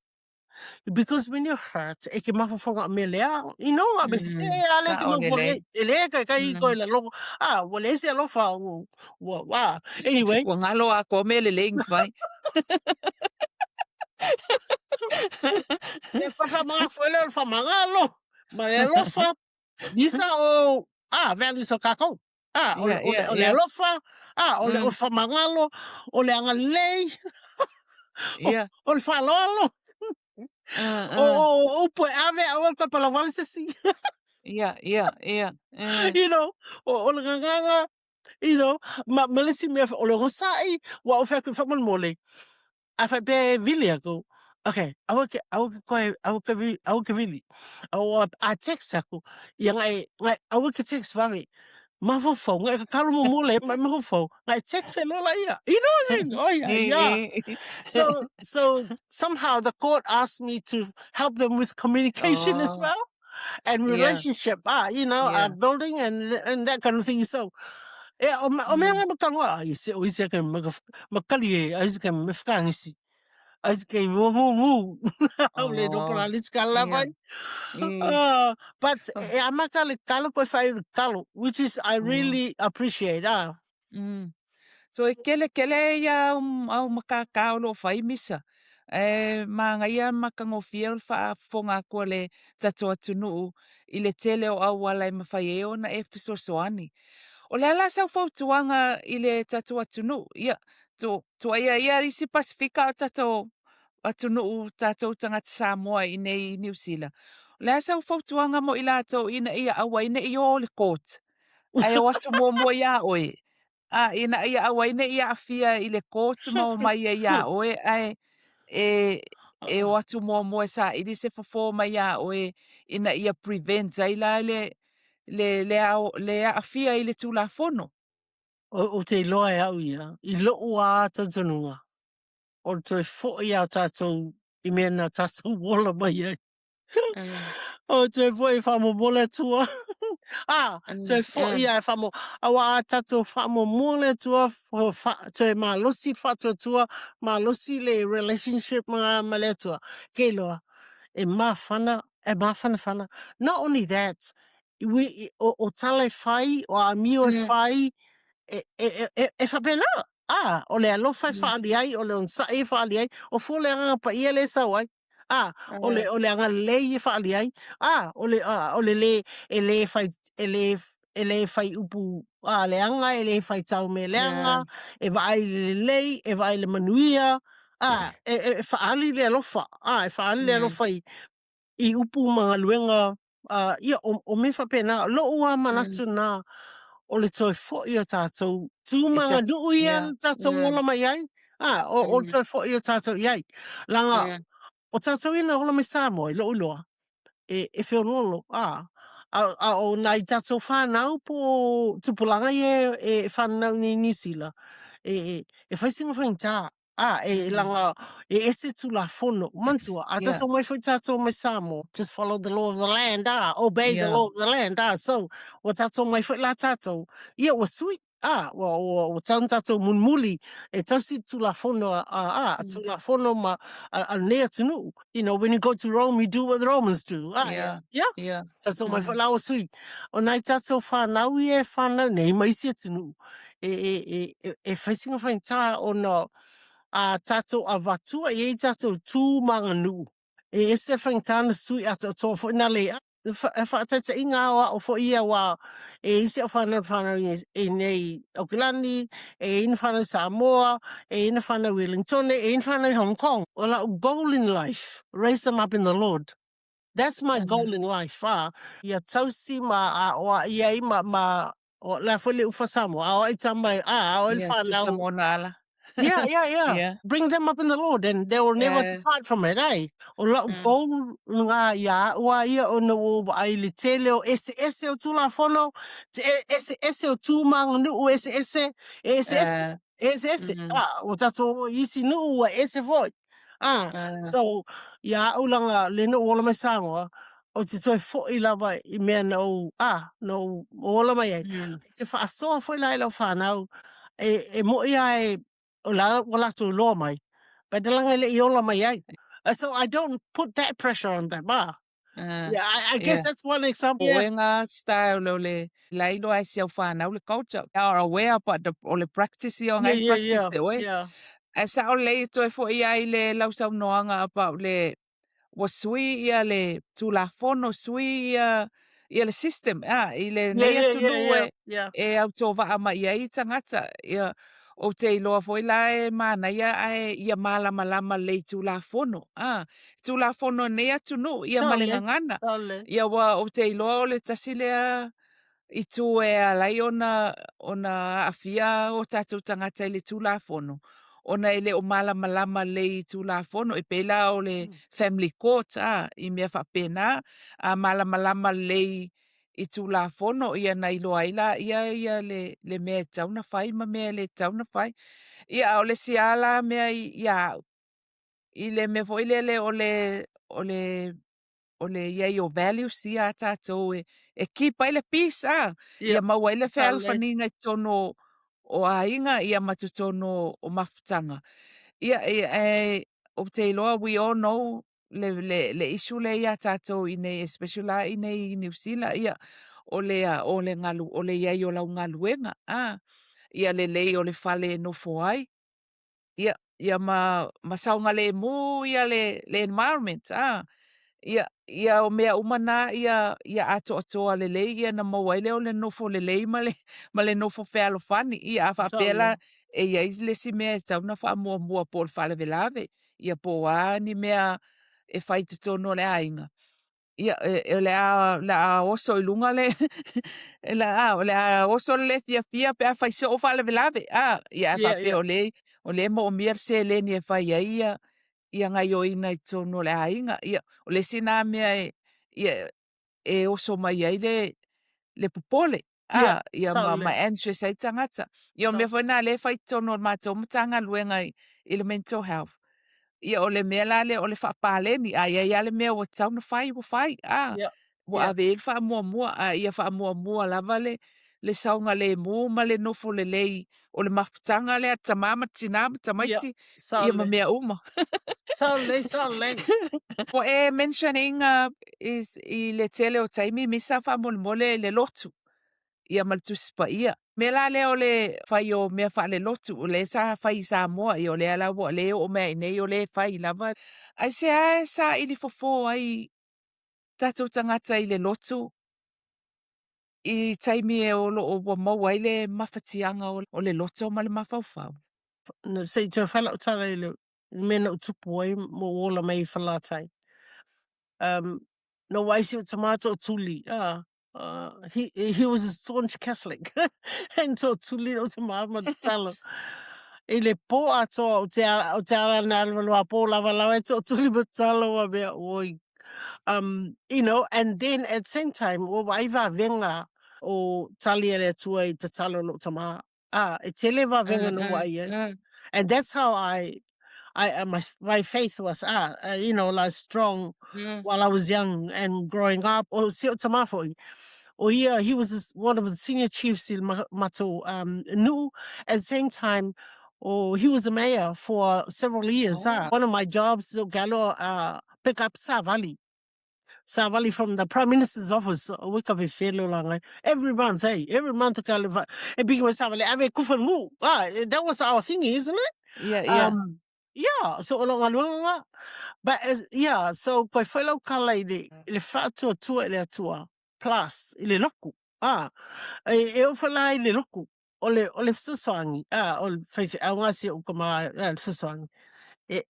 A: Because when you're hurt, e ke mawhawhau ngā mele a, you know, ngā mele, e ale ke
B: Sao
A: mawhawhau,
B: lelei.
A: e le kai kai koe la logo, ah, ua le ese alofa, ua, ua, ua, anyway.
B: Ua ngalo a koa mele lei ngwhai.
A: E whakamanga foe leo le whamangalo, ma le alofa, these are all, ah, values o kākou. Ah, o, o, o le alofa, ah, o le o le whamangalo, o le angalei, o, o le whaloalo, o, o, o upu e ave a oe koe palawale se si.
B: Yeah.
A: You know, o, o le nganganga, you know, ma, ma le isi mea, o le onosai, ua o whea koe whamolemole, a whai pea e vili aku, okay, aua ke, aua ke koe, aua ke vi, aua ke vili. O, a, a text aku, ia ngai, ngai, aua ke text vave, mafaufau, ngai kakalo mo mole, mai mafaufau, ngai text e lola ia. You know what I mean? Oh, yeah, yeah. So, so somehow the court asked me to help them with communication as well. And relationship, ah, you know, building and that kind of thing. So, E, o, o mea ngai makalua, ai se o isi ke makali e, ai se ke mefkangisi. Ai se ke mu mu mu. Au le no pala lis kala vai. But e amata le kalo koe whai kalo, which is I really appreciate. Ah.
B: So e kele kele ia au, au makaka o lo whai misa. E māngaia makangofie o le whaafofoga aku a le tatou atunuu i le tele o auala e mawhai e ona e fesoasoani. O le ala sau fautuaga i le tatou atunuu, ia, tu, tuaia ia isi Pasifika o tatou atunuu tatou tagata Samoa i nei i Niu Sila. O le a sau fautuaga mo i latou ina ia aua ai ne i o le court, ae o atu muamua iā oe, a ina ia aua ai ne i aafia i le court ma omai ai iā oe, ae e, e o atu muamua e saili se fofo mai iā oe ina ia prevent ai la le, le, le, ao, le aafia i le Tulafono.
A: O, o te iloa e au ia, i lo'u a talitonuga, o le toe fo'i a tātou i mea na tātou ola mai ai. O toe fo'i e whaamomoa le Atua. Ah, toe fo'i a e whaamo, aua a tātou whaamomoa le Atua, wha, toe malosi le whaatuatua, malosi le relationship ma, ma le Atua. Kei loa, e mawhana, e mawhanawhana. Not only that, we, o, o tala e whai, o a mio e whai, e, e, e, e, e whapena. Ah, o le alofa e whaali ai, o le onosai e whaali ai, o fua le agaga paia le e sau ai. Ah, o le, o le agalelei e whaali ai. Ah, o le, ah, o le le, e le whai, e le, e le whai upu a leaga, e le whai tau me leaga, e vaai i le lelei, e vaai i le manuia, ah, e, e, e whaali le alofa, ah, e whaali le alofa i, i upu ma galuega, uh, ia, o, o mea faapena, lo'u lava manatu na, o le toe fo'i o tātou, tū ma nuu ia yeah. tātou mm. ola mai ai, ah, o, o le toe fo'i o tātou i ai. Langa, mm. o tātou ina ola mai Samoa i lo'u iloa, e, e wheololo, ah, a, a o nā i tātou whānau po tupulaga ia e, e whānau nei New Zealand, e, e, e whai singa whaingtā, Ah, e, mm. langa, e ese tulafono. Manatua, a yeah. mai foi tātou mai Samoa. Just follow the law of the land, ah, obey yeah. the law of the land, ah. So, ua tātou mai foi la tātou. Ia, ua sui, ah, ua, ua, ua tau tātou munmuli, e tausi tulafono, ah, ah, mm. tulafono ma, a, a nei atunuu. You know, when you go to Rome, you do what the Romans do. Ah,
B: yeah.
A: Yeah.
B: Yeah.
A: Tātou mai mm. foi la ua sui. O nai tātou whānau ia e whānau nei mai isi atunuu. E, e, e, e, e whaisinga whaingtā ona a tātou avatua i ei tātou tū mā ngā nuu. E ese whaingtā na sui atoa toa foi nā le e whaataitaiga ao ao foi ia wā e isi au whānau whānau i, i nei Aukilani, e ina whānau Samoa, e ina whānau Wellington, e ina whānau Hong Kong. O la'u goal in life, raise them up in the Lord. That's my goal in life, ā. Ia tausi ma a oa ia i ma, ma, o, la foi le ufa Samoa, a oa i tama, a, a oa i
B: Yeah,
A: whanau.
B: Samoa na ala.
A: Yeah, yeah, yeah.
B: Yeah.
A: Bring them up in the Lord and they will never
B: Yeah.
A: depart from it, eh? O la'u goal ngā ia ua ia o na o ai le tele o ese ese o Tulafono, te ese ese o Tūmanga Nu'u ese ese, e ese ese. Ese ese, ah, o tātou o isi nu'u ua ese foi. Ah, so, ia a'u langa le nu'u ola mai Samoa, o te toe fo'i lava i mea na ou, ah, na ou ola mai ai. Te whaasoa foi la i lau whanau, e, e mo'i a e, o la, ua latou loa mai, but langa e le i ola mai ai. So I don't put that pressure on them, ah. Yeah, I guess that's one example.
B: Yeah. O ngā style o le la iloa e si au whānau le culture. They are aware but the, o le practice ia o ngai practice te oe. Ae sao lelei e toe fo'i ai le lau saunoaga about le ua sui ia le Tulafono, sui ia ia le system a i le nei atunuu e e autovaa mai ai i tagata. Ia ou te iloa foi la e manaia ae ia malamalama lelei i Tulafono a. Tulafono o nei atunuu ia ma le gagana. Ia ua ou te iloa o le tasi lea itu e ala ai ona ona aafia o tatou tagata i le Tulafono, ona e le o malamalama lelei i Tulafono. E pei la o le Family Court a, i mea faapena, a malamalama lelei i Tulafono, ia na iloa ai laia ia le, le mea e tatau ona fai ma mea e le tatau ona fai. Ia, a o le isi lava la mea ia au, i le mea foi lele o le, o le. o le i ai o values ia a tatou e, e keep ai le peace a, ia maua ai le fealofaniga i totonu o, o aiga ia ma totonu o mafutaga. Ia, ia e, ou te iloa we all know le, le, le issue lea ia tatou i nei, especially la i nei i Niu Sila, ia, o le, o le galu, o le i ai o lau galuega, a, ia lelei o le fale e nofo ai, ia, ia ma, ma saogalemu ia le, le environment, a, ia, ia o mea uma na ia, ia atoatoa lelei ia na maua ai lea o le nofo lelei ma le, ma le nofo fealofani. Ia a faapea la e i ai le isi mea e tatau ona faamuamua po o le faalavelave, ia po o a ni mea e fai i totonu o le aiga, ia, e, o le a, le a oso i luga le, le a, o le a oso le lē fiafia pe a fai soo faalavelave, a, ia a faapea o lea, o lea e moomia le seleni e fai ai ia, ia gaioiga i totonu o le aiga. Ia, o le isi na mea e, ia, e oso mai ai le, le popole, a, ia ma, ma anxious ai tagata. Ia, o le mea foi lena o lea e fai i totonu o le matou Matagaluega i, i le mental health. Ia, o le mea la lea o le faapaleni, a i ai lava le mea ua tatau ona fai, ua fai, a. Ua ave i ai le faamuamua, a ia faamuamua lava le, le saogalemu ma le nofo lelei o le mafutaga lea a tama ma tina ma tamaiti, ia ma mea uma.
A: Sao lelei, sao lelei.
B: Ua e mention ina i le tele o taimi, Misa, faamolemole i le lotu, ia ma le Tusi Paia. Mea la lea o le fai o mea faalelotu, o lea sa fai i Samoa, ia o lea la ua le oo mai i inei o lea e fai lava. Aisea e saili fofo ai tatou tagata i le lotu i taimi e o lo o ua maua ai le mafatiaga o le loto ma le mafaufau?
A: Se i toe fai lau tala i le mea na ou tupu ai ma ou ola mai i Falelatai. Na ou vaai si ou tama tootuli, he was a staunch Catholic and tootuli lou tama ma tatalo. I le pō atoa o te o te ala na alualu a pō lava lava e tootuli ma tatalo a mea oi. You know, and then at the same time, ua vaai vavega o tali a le Atua i tatalo lou tama. Ah, e tele vavega na ua ai ai. And that's how I my faith was you know, like strong while I was young and growing up. O si o tama foi. O ia, he was one of the senior chiefs in matou nu'u. At the same time, oh, he was the mayor for several years. Oh. One of my jobs, o ke alo, pick up savali. Savali from the Prime Minister's office, o ka fefelo la ngai. Every month, hey, every month ka le e piki mai savali, ave kufa ngu. Ah, that was our thingy, isn't it?
B: Yeah.
A: Yeah, so o lo ngaluega nga. But as, yeah, so koe whai lau kala i le, i le whaatuatua i le atua, plus i le loku. Ah, e, e o whala i le loku. O le, o le fesoasoani, ah, o le whaiwheau ngā si o ka mā, ah, le fesoasoani. E,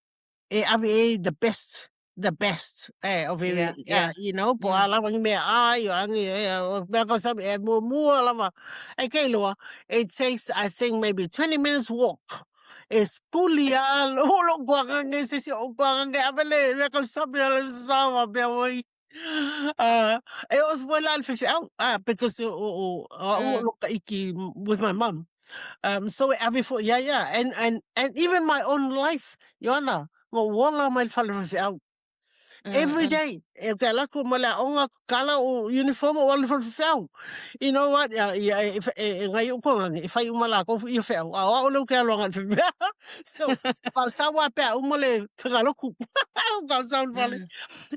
A: e ave e the best the best eh, of every, yeah, you know, po a lava ni mea ai, o angi, eh, o mea ko sabi, eh, mua mua lava. E kei loa, it takes, I think, maybe 20 minutes walk. E skuli a, lo lo kua ngange, se si o kua ngange, ave le, mea ko sabi, ale sawa, mea oi. E o foi la le fefe au, ah, because o, o, o, o, lo ka iki with my mum. So e ave foi ia ia, and even my own life, Ioana, ua ola mai le fale faifeau. Every day, e ke ala atu ma le aoga, kala o uniform o alu i le fale faifeau. You know what, ia, ia, e, e, e ngai o kona, e fai uma lākou ia feau, a o au lea ou ke alu agai i le faifeau. So, ka sau a pea uma le whakaloku. Ka sau le fale.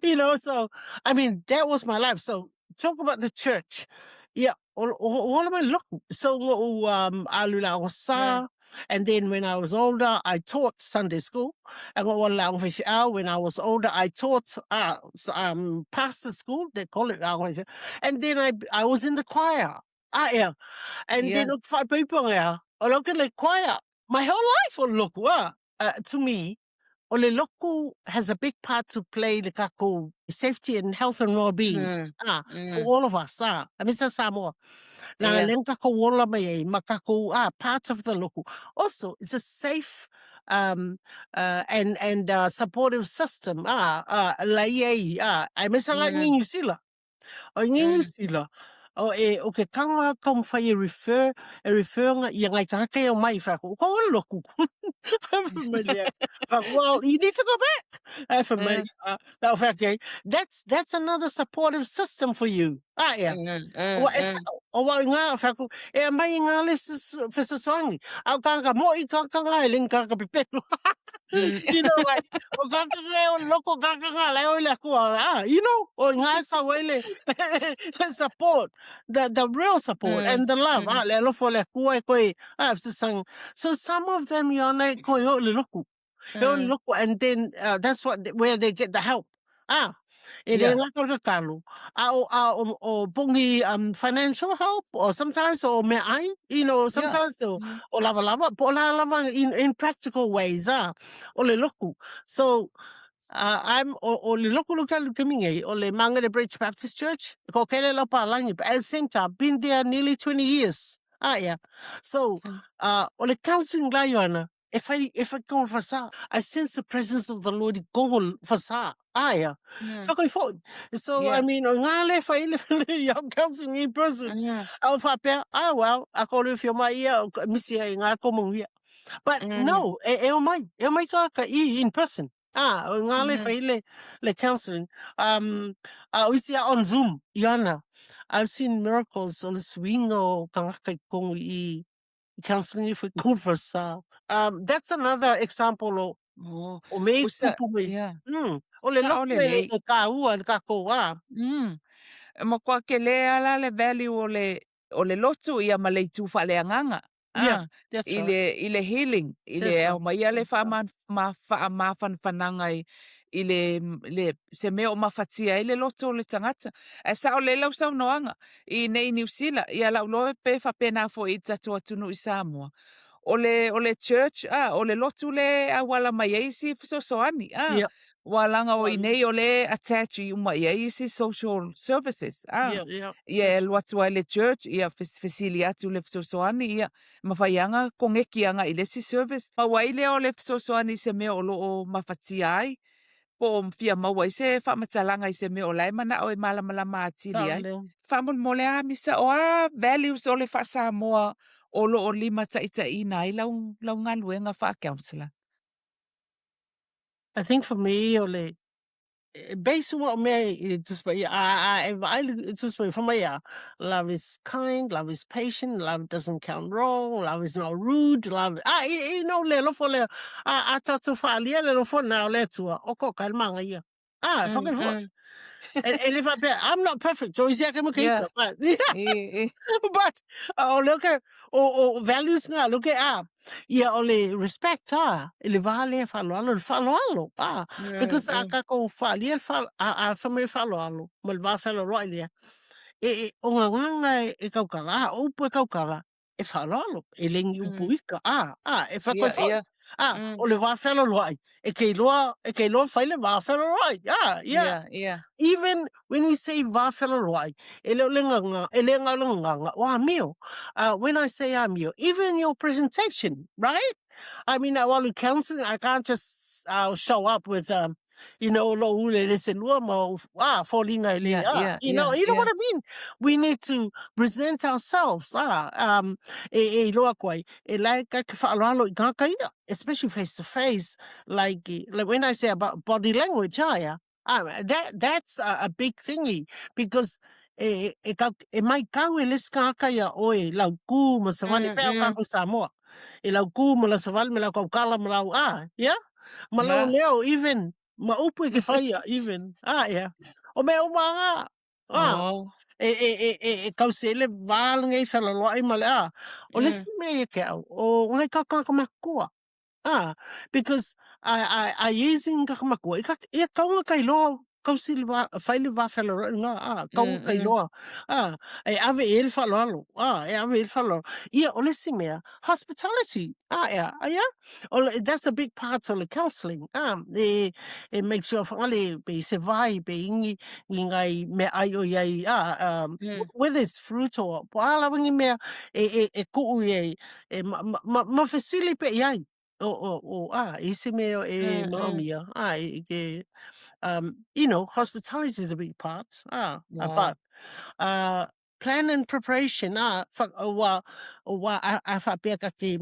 A: You know, so, I mean, that was my life. So, talk about the church. Yeah, o ola mai loku. So, ngo'u alu la aoga sa, and then when I was older, I taught Sunday school. And ngo'u alu la aoga faifeau, when I was older, I taught pastor school, they call it aoga faifeau. And then I was in the choir. Ah, yeah. And then o te whaipaipa ea, o lau ke le choir. My whole life o le loku, ah. To me, o le loku has a big part to play i le kakou safety and health and well-being ah, for all of us, ah, aemaise Samoa. Na lea na kakou ola mai ai ma kakou, ah, part of the loku. Also, it's a safe and supportive system, ah, ah, la i ai, ah, aemaise la i Niu Sila. O i Niu Sila, O e o ke kanga taumafai e refer, e refer nga ia ngai tagata e omai i whako, ko ole loku. Fai mai lea, whako, well, you need to go back. Ai fai mai, uh, okay, that's another supportive system for you. Ah, yeah. Ua e sao, o wau i ngā whako, e mai i ngā le fesoasoani. Au kāka mo i kāka ngā e lengi kāka pepelu. You know, like, o kāka ngā o loko kāka ngā lai oi le akua, ah, you know, o ngā sa wai le, le support, the real support and the love, ah, le alofo le akua e koe, ah, fesoasoani. So some of them, you know, koe o le loku. He only look and then that's what where they get the help. Ah, e re ngā ka kalo. A o a o, o pongi financial help or sometimes o me ai, you know, sometimes o, o lava lava, po la lava in practical ways, ah, o le loku. So, I'm o, o le loku loku alu kemi ngei, o le Mangere Bridge Baptist Church, ko kele lau pālangi, but at the same time, been there nearly 20 years. Ah, yeah. So, o le counseling la ioana, E whai, e whai kongo whasa. I sense the presence of the Lord i kongo whasa. Aia. Whakoi fo. So, I mean, o ngā le whai le whai i au counseling in person. Au whapea, ah, well, a ko le whio mai ia, misi ai ngā komo ia. But no, e, e o mai, e o mai ka ka i in person. Ah, o ngā le whai le, le counseling. A o isi a on Zoom, i ana. I've seen miracles o le swing o kangaka i kongo i, counseling if we go for sa. That's another example o
B: Oh,
A: o me
B: usa,
A: kupu me.
B: yeah.
A: O le
B: Sa
A: loku
B: ole
A: e,
B: lei.
A: e ka ua le ka kou a.
B: E mo kua ke le ala le value o le lotu ia ma le itu whaaleanganga.
A: Yeah,
B: Ah,
A: that's
B: i
A: right.
B: le, i le healing, i le
A: That's
B: ao
A: right.
B: mai ia le
A: That's right.
B: whaama, ma, whaamawhanwhananga i, i le, le, se mea o mawhatia ai le loto o le tangata. Ae sao le lau saunoaga, i nei Niu Sila, ia lau loa pe faapena foi i le tatou atunuu i Samoa. O le, o le church, a, o le lotu le e auala mai ai isi fesoasoani, a.
A: Yeah.
B: Ua laga o
A: Well,
B: inei o le attach i uma i ai isi social services, a.
A: Yeah, yeah.
B: Ia e
A: That's
B: alu atu ai le church, ia fesili atu le fesoasoani, ia mafai aga kogeki aga i le isi service. Maua ai lea o le fesoasoani i se mea o lo o mafatia ai, po o fia maua ai se faamatalaga i se mea o la e manao e malamalama atili ai.
A: Sao lea.
B: Faamolemole a Misa, o a values o le faa-Samoa o lo o limataitaiina ai lau, lau galuega faa-counsellor?
A: I think for me, o le, e base ua o mea i le Tusi Paia, a, a, e vaai le Tusi Paia, fai mai a, love is kind, love is patient, love doesn't count wrong, love is not rude, love, a, i, i no le alofa lea, a, a tātou whaalia le alofa nā o le Atua, o ko kai manga ia. Ah, fucking for. E, e le whapea, I'm not perfect, so isi ake mo ke
B: Yeah.
A: ika, but,
B: E, e.
A: but, o leo ke, o, o values ngā, leo ke, ah, ia o le respect, ah, e le wā lea whaaloalo, le whaaloalo, ah, because a kākou whaalia, le wha, a, a whamea whaaloalo, ma le wā whaaloalo ai lea, e, e, o ngā nganga e, e kaukala, ah, o upu e kaukala, e whaaloalo, e lengi upu ika, ah, ah, e whakoi
B: Ia,
A: whai,
B: ia.
A: ah, o le wā whaaloalo ai, e kei loa, e kei loa whai le wā whaaloalo ai, ah, ia.
B: Ia, ia.
A: Even when we say wā whaaloalo ai, e leo le nganga, e le ngā le nganga, o amio. When I say amio, even your presentation, right? I mean, I want to counseling, I can't just show up with, you know, lo ule le se lua ma, ah, foliga e le, ah, you know, you know what I mean? We need to present ourselves, ah, e, e iloa aku ai, e lae ka ke whaaloalo i ngā kaia, especially face to face, like, like when I say about body language, ah, yeah, ah, that, that's a big thingy, because e, e, kau, e mai kau e lesi ngā kaia oe lau kū ma savali, pea o kākou Samoa, e lau kū ma lau savali, ma lau kaukala, ma lau, ah, yeah, ma lau leo, even, ma upu e ke whaia, even, ah, yeah. O mea uma ngā, ah, e, e, e, e, e kause le wā ngei whalaloa i ma le, ah, o le si mea ia ke au, o ngai kakaka makua, ah, because I, I, I using kakamakua, i ka, ia kaunga kai loa, kausi le wā, whai le wā whalaloa i ngā, ah, kaunga kai loa, ah, e ave e le whaloalo, ah, e ave e le whaloalo. Ia, o le si mea, hospitality, ah, ea, ah, yeah, o le, that's a big part o le counselling, ah, e, e make sure whangale, pe i se vai, pe ingi, i ngai mea ai o iai, ah, whether it's fruit or, po a lawa ngi mea, e, e, e kuu i e, e ma, ma, ma, ma fesili pe i ai, o, o, o, ah, i se mea e maomia, ah, e, i ke, you know, hospitality is a big part, ah, a part. Plan and preparation, ah, ua, ua a, a whaapea ka ke,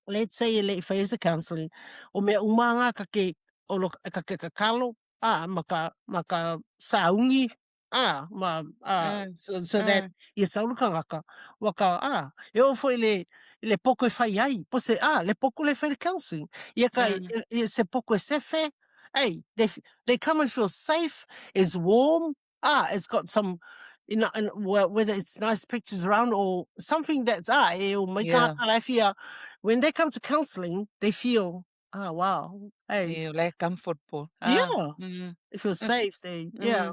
A: let's say e le i whai se counseling, o mea uma ngā ka ke, o lo, ka ke kakalo, ah, ma ka, ma ka saungi, ah, ma, ah, so, so that, ia saulu ka ngaka, wa ka, ah, e o foi le, le poko e whai ai, po se, ah, le poko le whai le counseling, ia ka, ia se poko e sefe, hey, they come and feel safe, it's warm, ah, it's got some, you know, and whether it's nice pictures around or something that's, ah, e o mai ka yeah. fia, when they come to counseling, they feel, ah, wow, hey.
B: Yeah, like comfortable.
A: Ah. Yeah. They feel safe, they, yeah.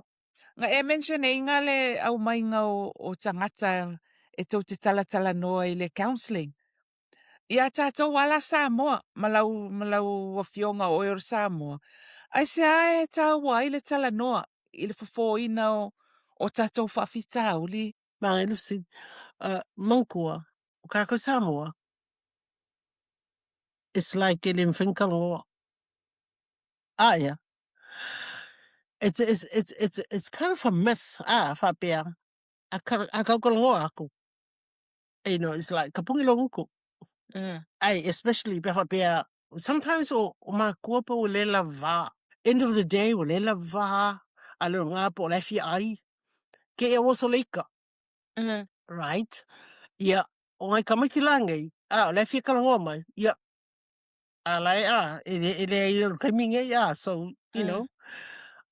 B: Nga e mention e inga le au mainga o, o tangata e tau te talatala noa i le counseling. Iā tātou ala Samoa, ma lau, ma lau afioga o oe o le Samoa, aisea e tāua ai le talanoa i le fofōina o, o tātou faafitauli?
A: Magai Lucy, uh, Mangkua, o kākou Samoa, it's like e le mfeng ka loa. Ah, yeah. It's, it's, it's, it's, it's kind of a myth, ah, whapea. A, ka, a kaukalongoa aku. You know, it's like, ka pungi lo uku. Ai, especially pe whapea, sometimes o, o mākua pa o lela vā. End of the day, o lela vā, a leo ngā po o fia ai. Ke e oso leika. Right? Ia, o ngai kamaiti la ngei, a, o le fia kalangoa mai, ia, a lai, a, e le, e le ai o kaimi ngei, a, so, you know,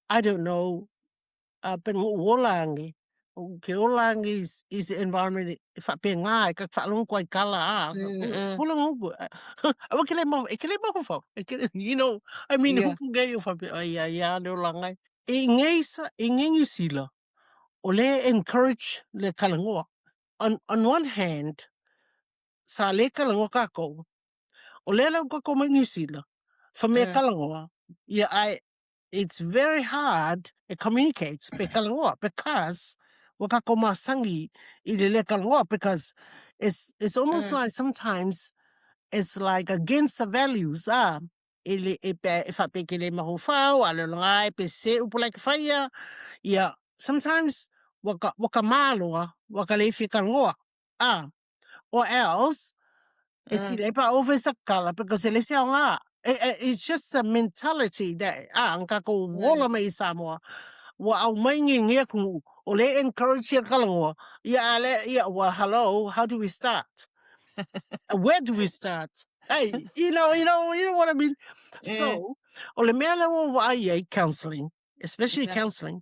A: I don't know, a pe ngo'u ola ange, o ke ola ange is, is the environment e whaapengā, e ka whaalongo koa i kala, a, hula ngoku, awa ke le mau, e ke le mahu e ke you know, I mean, yeah. hupu ngei o whape, ai, ai, ai, le ola ngai. E ngei sa, e ngei New Zealand, o le encourage le kalangoa. On one hand, sa le kalangoa kākou, o le lau kākou mai New Zealand, wha mea kalangoa, ia ai, it's very hard e communicate pe kalangoa because ua kākou masangi i le le kalangoa because it's almost like sometimes it's like against the values ah e le e pe e whape ke le mahoufau a le longa e pe se upu like whaia ia sometimes waka waka māloa waka le fia kalangoa ah or else e si lepa over sa kala because e le se aoga it's just a mentality that ah ang kākou ola mai i Samoa ua au mai nge nge aku o le encourage ia kalangoa ia a le ia well hello how do we start where do we start hey you know you know you know what I mean so o le mea lea ua vaai ai counseling especially counseling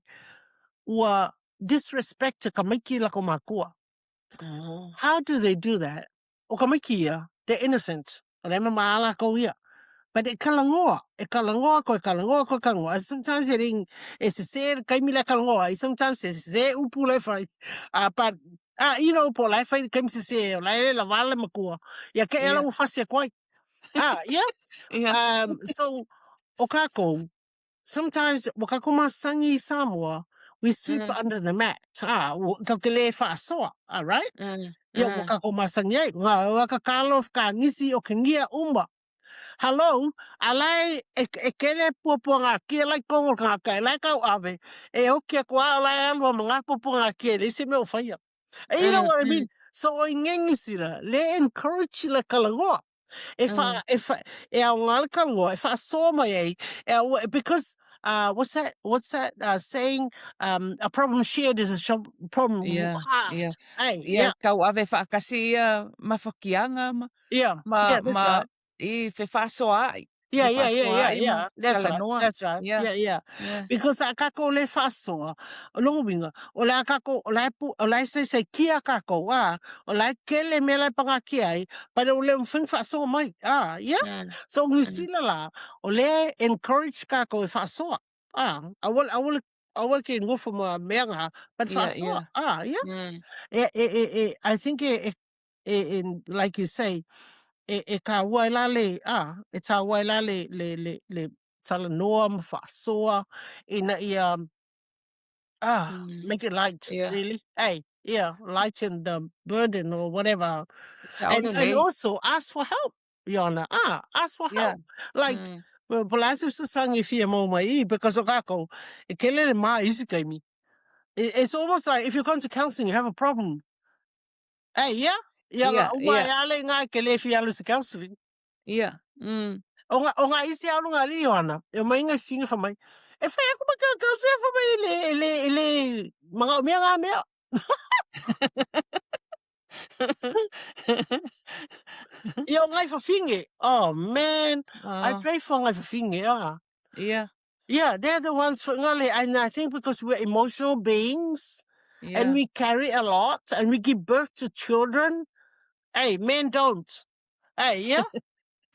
A: ua disrespect ka maiki la ko makua How do they do that? O ka maiki ia, they're innocent. O le mama ala ko ia. But e kalangoa, e kalangoa ko, e kalangoa ko, e kalangoa. Sometimes e ring, e se se kaimi le kalangoa. I sometimes se se upu le whai. But, you know, po lai whai kaimi se se, o lai le la wale makua. Ia ke ala ua fasi a koai. Ah, yeah?
B: Yeah.
A: So, o kākou, sometimes ua kākou masangi i Samoa, we sweep under the mat. Ah, ua kau ke le whaasoa, ah, right? Ia, ua kākou masangi ai. Ngā ua ka kalo ka ngisi o ke ngia uma. Hello, a lai e, e kele puapua ngā kia lai kongo ngā kai, lai kau ave, e oki aku a o lai alua ma ngā puapua ngā kia, le se mea o whaia. You know what I mean? So o i ngengusira, le encourage le kalangoa. E wha, e wha, e ao ngā le kalangoa, e whaasoa mai ai, e au, because, what's that, what's that saying, a problem shared is a problem halved. Hey,
B: yeah. Kau ave whaakasi ia mawhakianga ma, ma,
A: Yeah, that's
B: ma,
A: right.
B: i whe whaasoa ai.
A: Yeah,
B: He
A: yeah, yeah,
B: whaasoa
A: yeah,
B: ai ma
A: yeah. That's right.
B: talanoa.
A: That's right.
B: Yeah.
A: Yeah, yeah.
B: Yeah.
A: Because a kākou le whaasoa, o longo winga, o le a kākou, o la e pu, o la e se se kia kākou, a, o la e kele mea la e panga kia ai, but o le mwhing whaasoa mai, a, yeah. So New Zealand la, o le encourage kākou e whaasoa, a, a aua ke ngofo ma mea ngā, but
B: Yeah,
A: whaasoa,
B: yeah.
A: a, yeah. E, e, e, e, I think e, e, e, e, like you say, e, e ka ua e la le, a, e tā ua e la le, le, le, le talanoa ma whaasoa, ina ia, ah, make it light, really. Hey, yeah, lighten the burden or whatever. And also ask for help, Iona. Ah, ask for help. Like, well, po la se sangi fia mo mai i, because o kākou, e kele le mā isi kaimi. It's almost like if you come to counseling, you have a problem. Hey, yeah? Ia,
B: Ia,
A: uma
B: ia.
A: e ale ngā ke le fi alu se counseling.
B: Ia.
A: O ngā, o ngā isi alu ngā li Ioana, e mai ngā singa wha mai. E whai aku ma kau kau se wha mai e le, e le, e le, manga o mea ngā mea. Ia o ngai whawhinge. Oh man, I pray for ngai whawhinge. Ah.
B: Ia.
A: Yeah, they're the ones for ngale. And I think because we're emotional beings and we carry a lot and we give birth to children. Hey, men don't. Hey, yeah.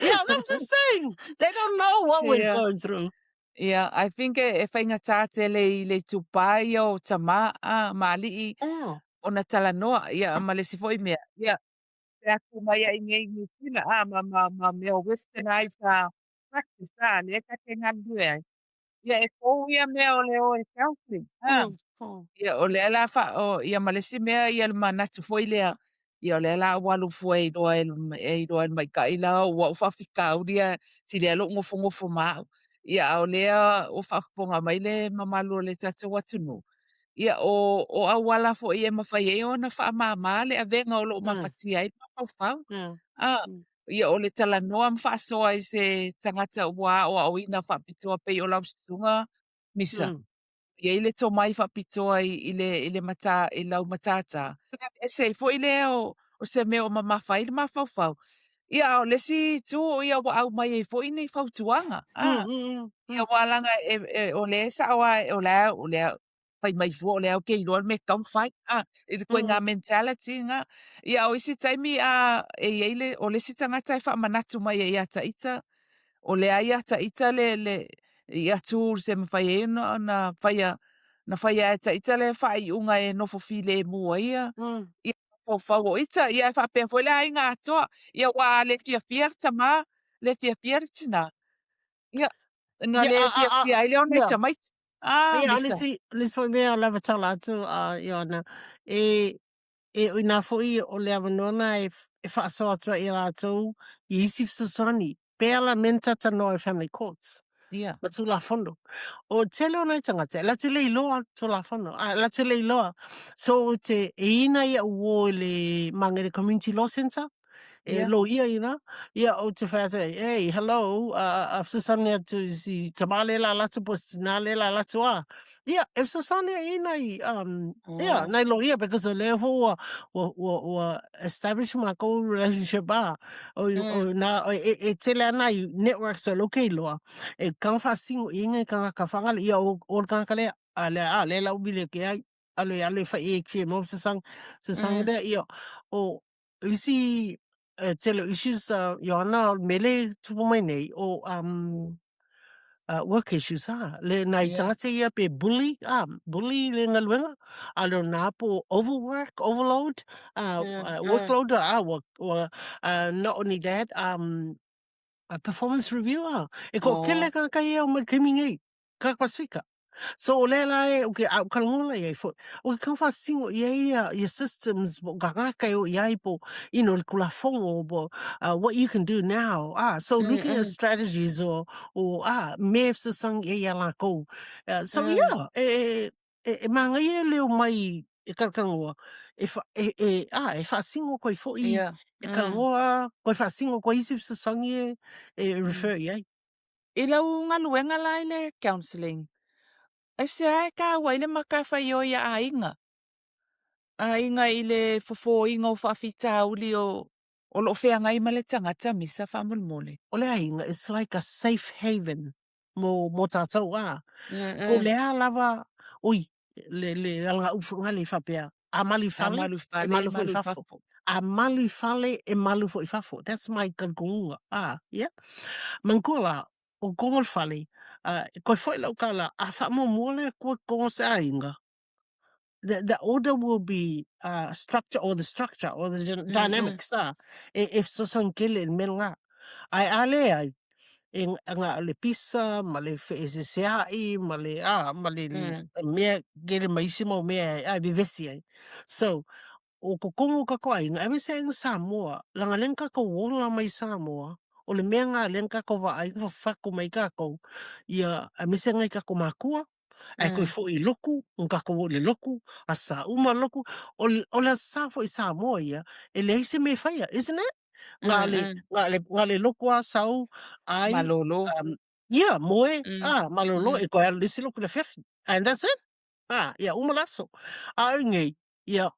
A: Yeah, I'm just saying. They don't know what we're going through.
B: Yeah, I think e, e whaingatā tele i le tupā ia o tamā a maali'i ona talanoa, ia, ma le isi foi mea, ia, pe aku mai ai nei New Zealand, a, ma, ma, ma mea o westernized a practice, a, lea ta te galulue ai. Ia, e fou ia mea o le o e counseling, a. Ia, o lea la fa, o, ia ma le isi mea, ia le manatu foi lea, ia o lea la ua alu fua e iloa e, e iloa e le maikaʻi la ua ou faafitauli ia sili ai loʻu nofonofo ma aʻu. Ia a o lea ua faafofoga mai le mamalu o le tatou atunuu, ia o, o auala foi e mafai ai ona faamāmā le avega o loo mafatia ai le mafaufau. A, ia o le talanoa ma faasoa i se tagata ua aoaoina faapitoa pei o lau susuga Misa. I ai le tomai faapitoa i, i le, i le mata, i lau matata. Ese ai foi lea o, o se mea o mamafa ai le mafaufau. Ia, a o le isi itu, ia ua aumai ai foi ni fautuaga. A, ia ua laga e, e, o lea e sao lava, o lea, o lea, fai mai fua, o lea ou te iloa le mea e tatau ona fai. A, i le ituaiga mentality lena. Ia, o isi taimi, a, e i ai le, o le isi tagata e faamanatu mai ai ia ita, o lea ia ita le, le, ia tools e mafai ai ona, ona faia, na faia e ita le faaiuga e nofo filemu ai ia, ia mafaufau o ita, ia e faapea foi le aiga atoa, ia aua a le fiafia le tamā, le fiafia le tinā, ia, na
A: Ia,
B: le
A: a, a, a,
B: fiafia ai lea o nai
A: ia.
B: tamaiti. Ah,
A: Ia,
B: Misa.
A: le isi, le isi foi mea lava tala atu, a, Ioana, e, e inā foi o le avanoa na e, e faasoa atu ai i a latou i isi fesoasoani, pea la mea na talanoa i family courts.
B: Ia.
A: Ma Tulafono. O tele o nai tagata, e latou le iloa Tulafono, a, latou le iloa. So, o te, e ina ia uo i le Mangere Community Law Centre, e
B: Ia.
A: loia ina, ia o te whai atu, hey, hello, a fesoasoani atu i si tamā le la latu po si tinā le la latu a. Ia, e fesoasoani ai nai, ia,
B: Oh.
A: nai loia, because o lea foi ua, ua, ua, ua establish mākou relationship a, o, o nā, o, e, e tele ana i networks o lou ke iloa, e kanga whaasingo i ngai kanga ka whangale, ia o, o le kanga lea, a lea, a lea lau vile ke ai, alo alo e whai e ki e mo se sang, se sang lea, ia, o, isi e tele o issues uh, Ioana o mele tupu mai nei o um, work issues ah le nai
B: Yeah.
A: tangata ia pe bully ah bully le galuega a le na po overwork overload workload ah wa, wa not only that performance review ah e ko
B: Oh.
A: kele ka kai e o mai taimi nei ka Pasifika. So o lea la e, o ke au kalongola ia i foi. O ke kau whaasingo ia ia, ia systems po ka ngaka e o ia i po, you know, le kulafongo po, what you can do now. Ah, so looking at strategies o, o, ah, me fesoasoani ia ia lākou. So yeah, e, e, e, e māngai e leo mai e kalakalagoa, e, wha, e, e, ah, e whaasingo koe foi, e kalagoa, koe whaasingo koe isi fesoasoani e, e refer i ai.
B: I lau galuega la i le counselling, aisea e kāua ai le matafaioi a aiga? Aiga i le fofōina o faafitauli o o loo feagai ma le tagata misa faamolemole.
A: O le aiga, it's like a safe haven mo, mo tātou, ā. Ko le a lava, oi, le, le alagaʻu foi ngale i faapea, a malu i fale,
B: A malu fale,
A: e malu foi i
B: malu
A: fafo.
B: fafo.
A: A malu i fale, e malu foi i fafo. That's my talitonuga. Ah, yeah. Manatua la, o totonu o le fale, koe foi lau tala, a faamuamua le Atua i totonu o se aiga, the order will be structure or the structure or the dynamics, ah, e, e fesoasoani tele i le mea lena. Ae a leai, e nga o le pisa ma le feeseesea'i ma le, a, ma le mea kele ma isi mau mea e, a, e vevesi ai. So, o totonu o tatou aiga, aemaise aiga Samoa, leaga lea na tatou ola mai Samoa, o le mea lena lea na tatou vaai na fafatu mai tatou, ia, aemaise nai tatou makua. Ae koe foi i loku, na tatou o i le loku, Aso Sa uma le loku. O le, o le Aso Sa foi i Samoa ia, e leai se mea e faia, isn't it? Na o le, na o le, na o le loku lava sau, ai,
B: Malolo.
A: ia, moe, malolo, e toe alu i le isi loku i le afiafi. And that's it. Ia uma le aso. A o inei, ia,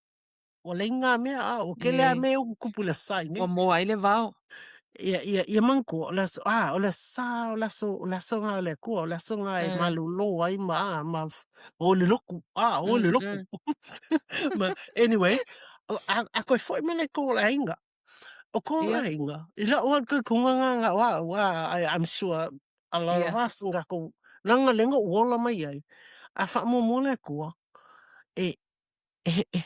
A: ua leai ni mea, a, ua tele lava mea ua tupu i le Aso Sa inei.
B: Ua moa ai le vao.
A: Ia, ia, ia manatua, o le aso, a, o le Aso Sa, o le aso, o le aso lena o le Atua, o le aso lena e malolo ai ma, a, ma o le loku, a, o le loku. Ma, anyway, a, a koe foi mai nei tō le aiga. O tō le aiga, i lau au tautoga ngā ngā wā, wā, I, I'm sure a lot of us ngā kou, langa lenga uola mai ai, a whaamuamua le Atua, e, e, e,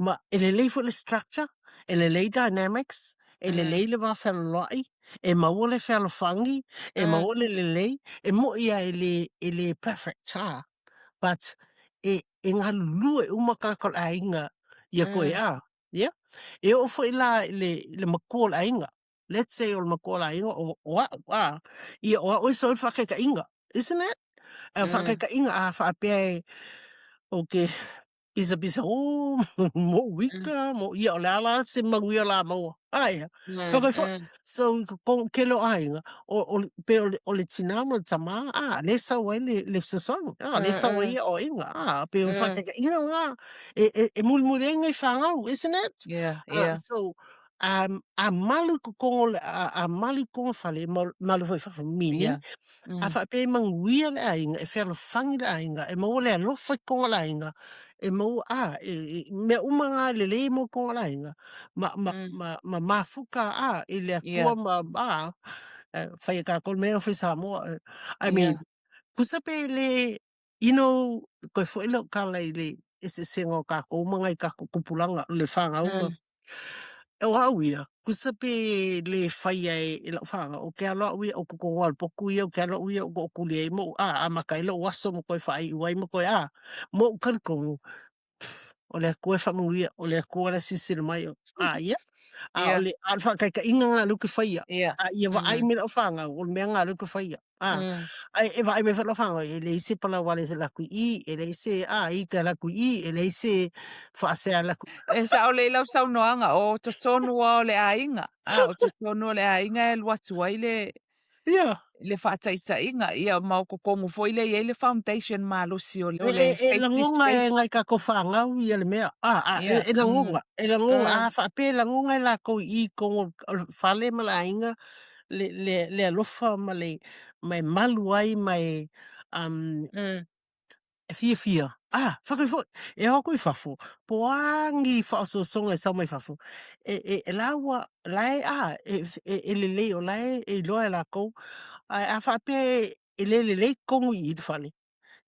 A: ma, e lelei foi le structure, e lelei dynamics, e lelei le va fealoloai, e maua le fealofangi, e maua le lelei, e mo'i a e le, e le perfect, ha. But, e, e galulue uma tagata o le aiga ia koe, a, Ia. E oo foi la i le, i le matua o le aiga. Let's say o le matua o le aiga o, o a'u, a, ia o a'u e sau ai le faataitaiga, isn't it? A faataitaiga a faapea e, ou te pisapisa, oh, mo'u ika, mo, ia o le a la se manuia o le a maua. A ea? Whakai foi. So, i totonu tele o aiga, o, o, pei o le, o le tinā ma le tamā, a, lea e sau ai le, le fesoasoani, a, lea e sau ai aoaiga, a, pei o le faataitaiga lena, e, e, e mulimuli ai ngai fanau, isn't it?
B: Yeah.
A: So, a malu i totonu o le, a, a malu i totonu o le fale, e malu foi i fafo, meaning, a faapea e manuia le aiga, e fealofani le aiga, e maua le alofa i totonu o le aiga, e maua, a, e, e, mea uma na e lelei mo totonu o le aiga, ma, ma, ma, ma mafuka, a, i le Atua ma, a, e, fai e kākou le mea fai Samoa. I mean, tusa pe le, you know, koe foi lau tala i le eseesega o kākou ma ngai kākou tupulaga, le fanau ma, o au ia, tusa pe le faia e, e lau fanau, o ke alo a'u ia, o totonu lava o le potu ia, o ke alo a'u ia o toʻotuli ai moʻu, a, amata ai loʻu aso ma toe faaiu ai ma toe, a, moʻu talitonu, o le Atua e faamanuia, o le Atua la e silasila mai, a, ia, a o le, a o le faataitaiga lena lea ou te faia, a ia vaai mai lau fanau, o le mea lena lea ou te faia, a, ae e vaai mai foi lau fanau, e leai se palauale e alu atu i i, e leai se, a, ita e alu atu i i, e leai se faasea e alu atu.
B: E sao lelei lau saunoaga, o totonu lava o le aiga, a, o totonu o le aiga e alu atu ai le, le faataitaiga, ia ma o totonu foi lea e i ai le foundation malosi o le, o le
A: E, e, e
B: safety
A: lagona e
B: space.
A: ngai kākou fanau ia le mea. A, a, e, e lagona, e lagona, a faapea e lagona e lakou i i totonu o le fale ma le aiga, le, le, le alofa ma le, ma e malu ai ma e, um, E fiafia, ah, whakai foi, e ao atu i fafo, po o a ni whaosoasoga e sau mai fafo, e, e, e la ua, la e, ah, e, e, e lelei, o la e, e iloa e lakou, ae a faapea e, e le lelei totonu i i le fale,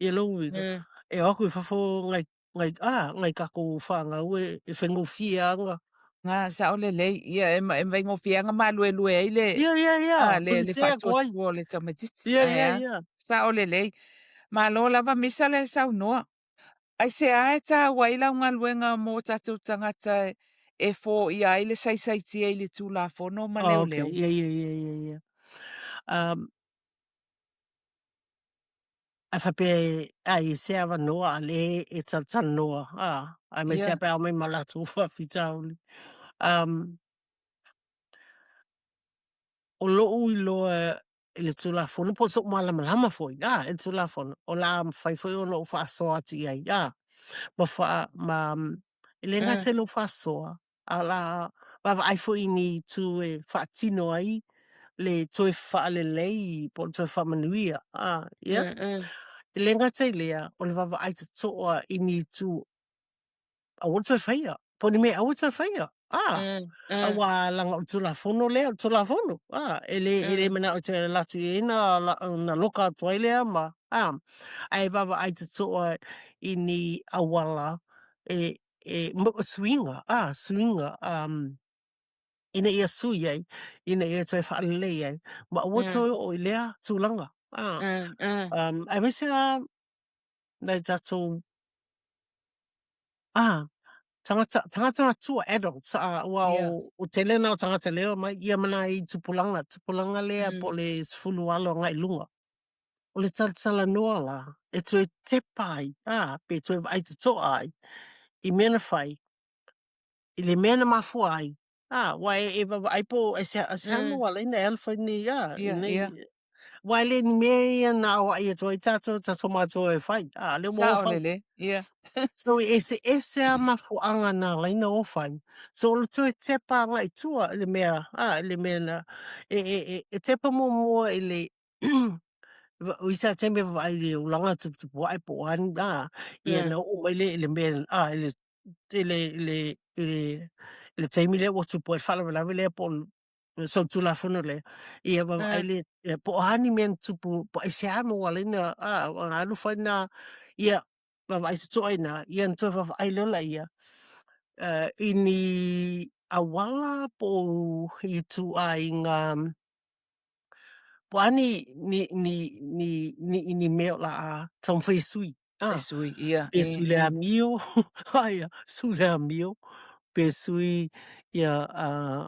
A: ia lou uiga, e o atu i fafo ngai, ngai, ah, ngai kakou fanau e, e faigofie lava ona
B: Nga, sao lelei, ia e, e faigofie lava ona maluelue ai le,
A: Ia, ia, ia,
B: ah, le, le
A: posesē atu ai.
B: faatuatua o le tamaitiiti.
A: Ia,
B: Ae
A: ia,
B: a?
A: ia.
B: Sao lelei. Malo lava misa le saunoa. Aisea e tāua ai lau galuega mō tātou tagata e foia ai le saisaitia i le Tulafono ma
A: Oh, okay.
B: leoleo?
A: Ia, ia, ia, ia, ia. Um, Ae faapea e ai e se avanoa a le e talatalanoa, a, aemaise lava pe a omai ma latou faafitauli. Um, o lo'u iloa i le Tulafono po o so'u malamalama foi, a, i le Tulafono, o le a mafai foi ona ou faasoa atu i ai, a, ma faa, ma, e le gata i lou faasoa, a o le a vaavaai foi i ni itu e faatino ai le toe faalelei po o le toe faamanuia, a, ia. E le gata i lea, o le vaavaai totoa i ni itu aua le toe faia, po o ni mea aua le toe faia, a, aua leaga o le Tulafono lea, o le Tulafono, a, e le, e le manao e toe alu atu i ai na, na loka atu ai lea ma, a, ae vaavaai totoa i ni auala e, e suiga, a, suiga, um, ina ia sui ai, ina ia toe faalelei ai, ma aua toe oo i lea tulaga. A, um, aemaise lava nai tatou, a, tagata, tagata matua, adults, a, aua o, o tele na o tagata lea e omai, ia ma nai tupulaga, tupulaga lea po o le 18 agai i luga. O le talatalanoa la e toe tepa ai, a, pe toe vaai totoa ai i mea na fai, i le mea na mafua ai, a, ua e, e vaavaai po o aisea mea ua ala ai ona e alu fai nei, a, nei, aua e le ni mea ia na aoai atu ai tatou e tatou matua e fai, a, lea ua o
B: Sao
A: fai.
B: lelei, ia.
A: So e eseese lava mafuaaga na ala ai ona o fai. So o le toe tepa agai i tua i le mea, a, i le mea na, e, e, e, e tepa muamua i le o isi lava taimi e vaavaai i le olaga tuputupu ae po o a ni, a, ia ona oo mai lea i le mea, a, i le i le i le i le i le taimi lea ua tupu ai le faalavelave lea po o le solitulafono lea, ia vaavaai lea ia po o a ni mea na tupu, po o aisea mea ua ala ai ona a, ona alu fai lena, ia vaavaai totoa i ina, ia ona toe vaavaai loa laia i ni auala po o ituaiga Po o a ni, ni, ni, ni, ni, ni mea o le a taumafai e sui.
B: E
A: Ah,
B: sui, ia,
A: pe
B: e,
A: sui le
B: e.
A: amio, aia, sui le amio, pe sui ia, uh,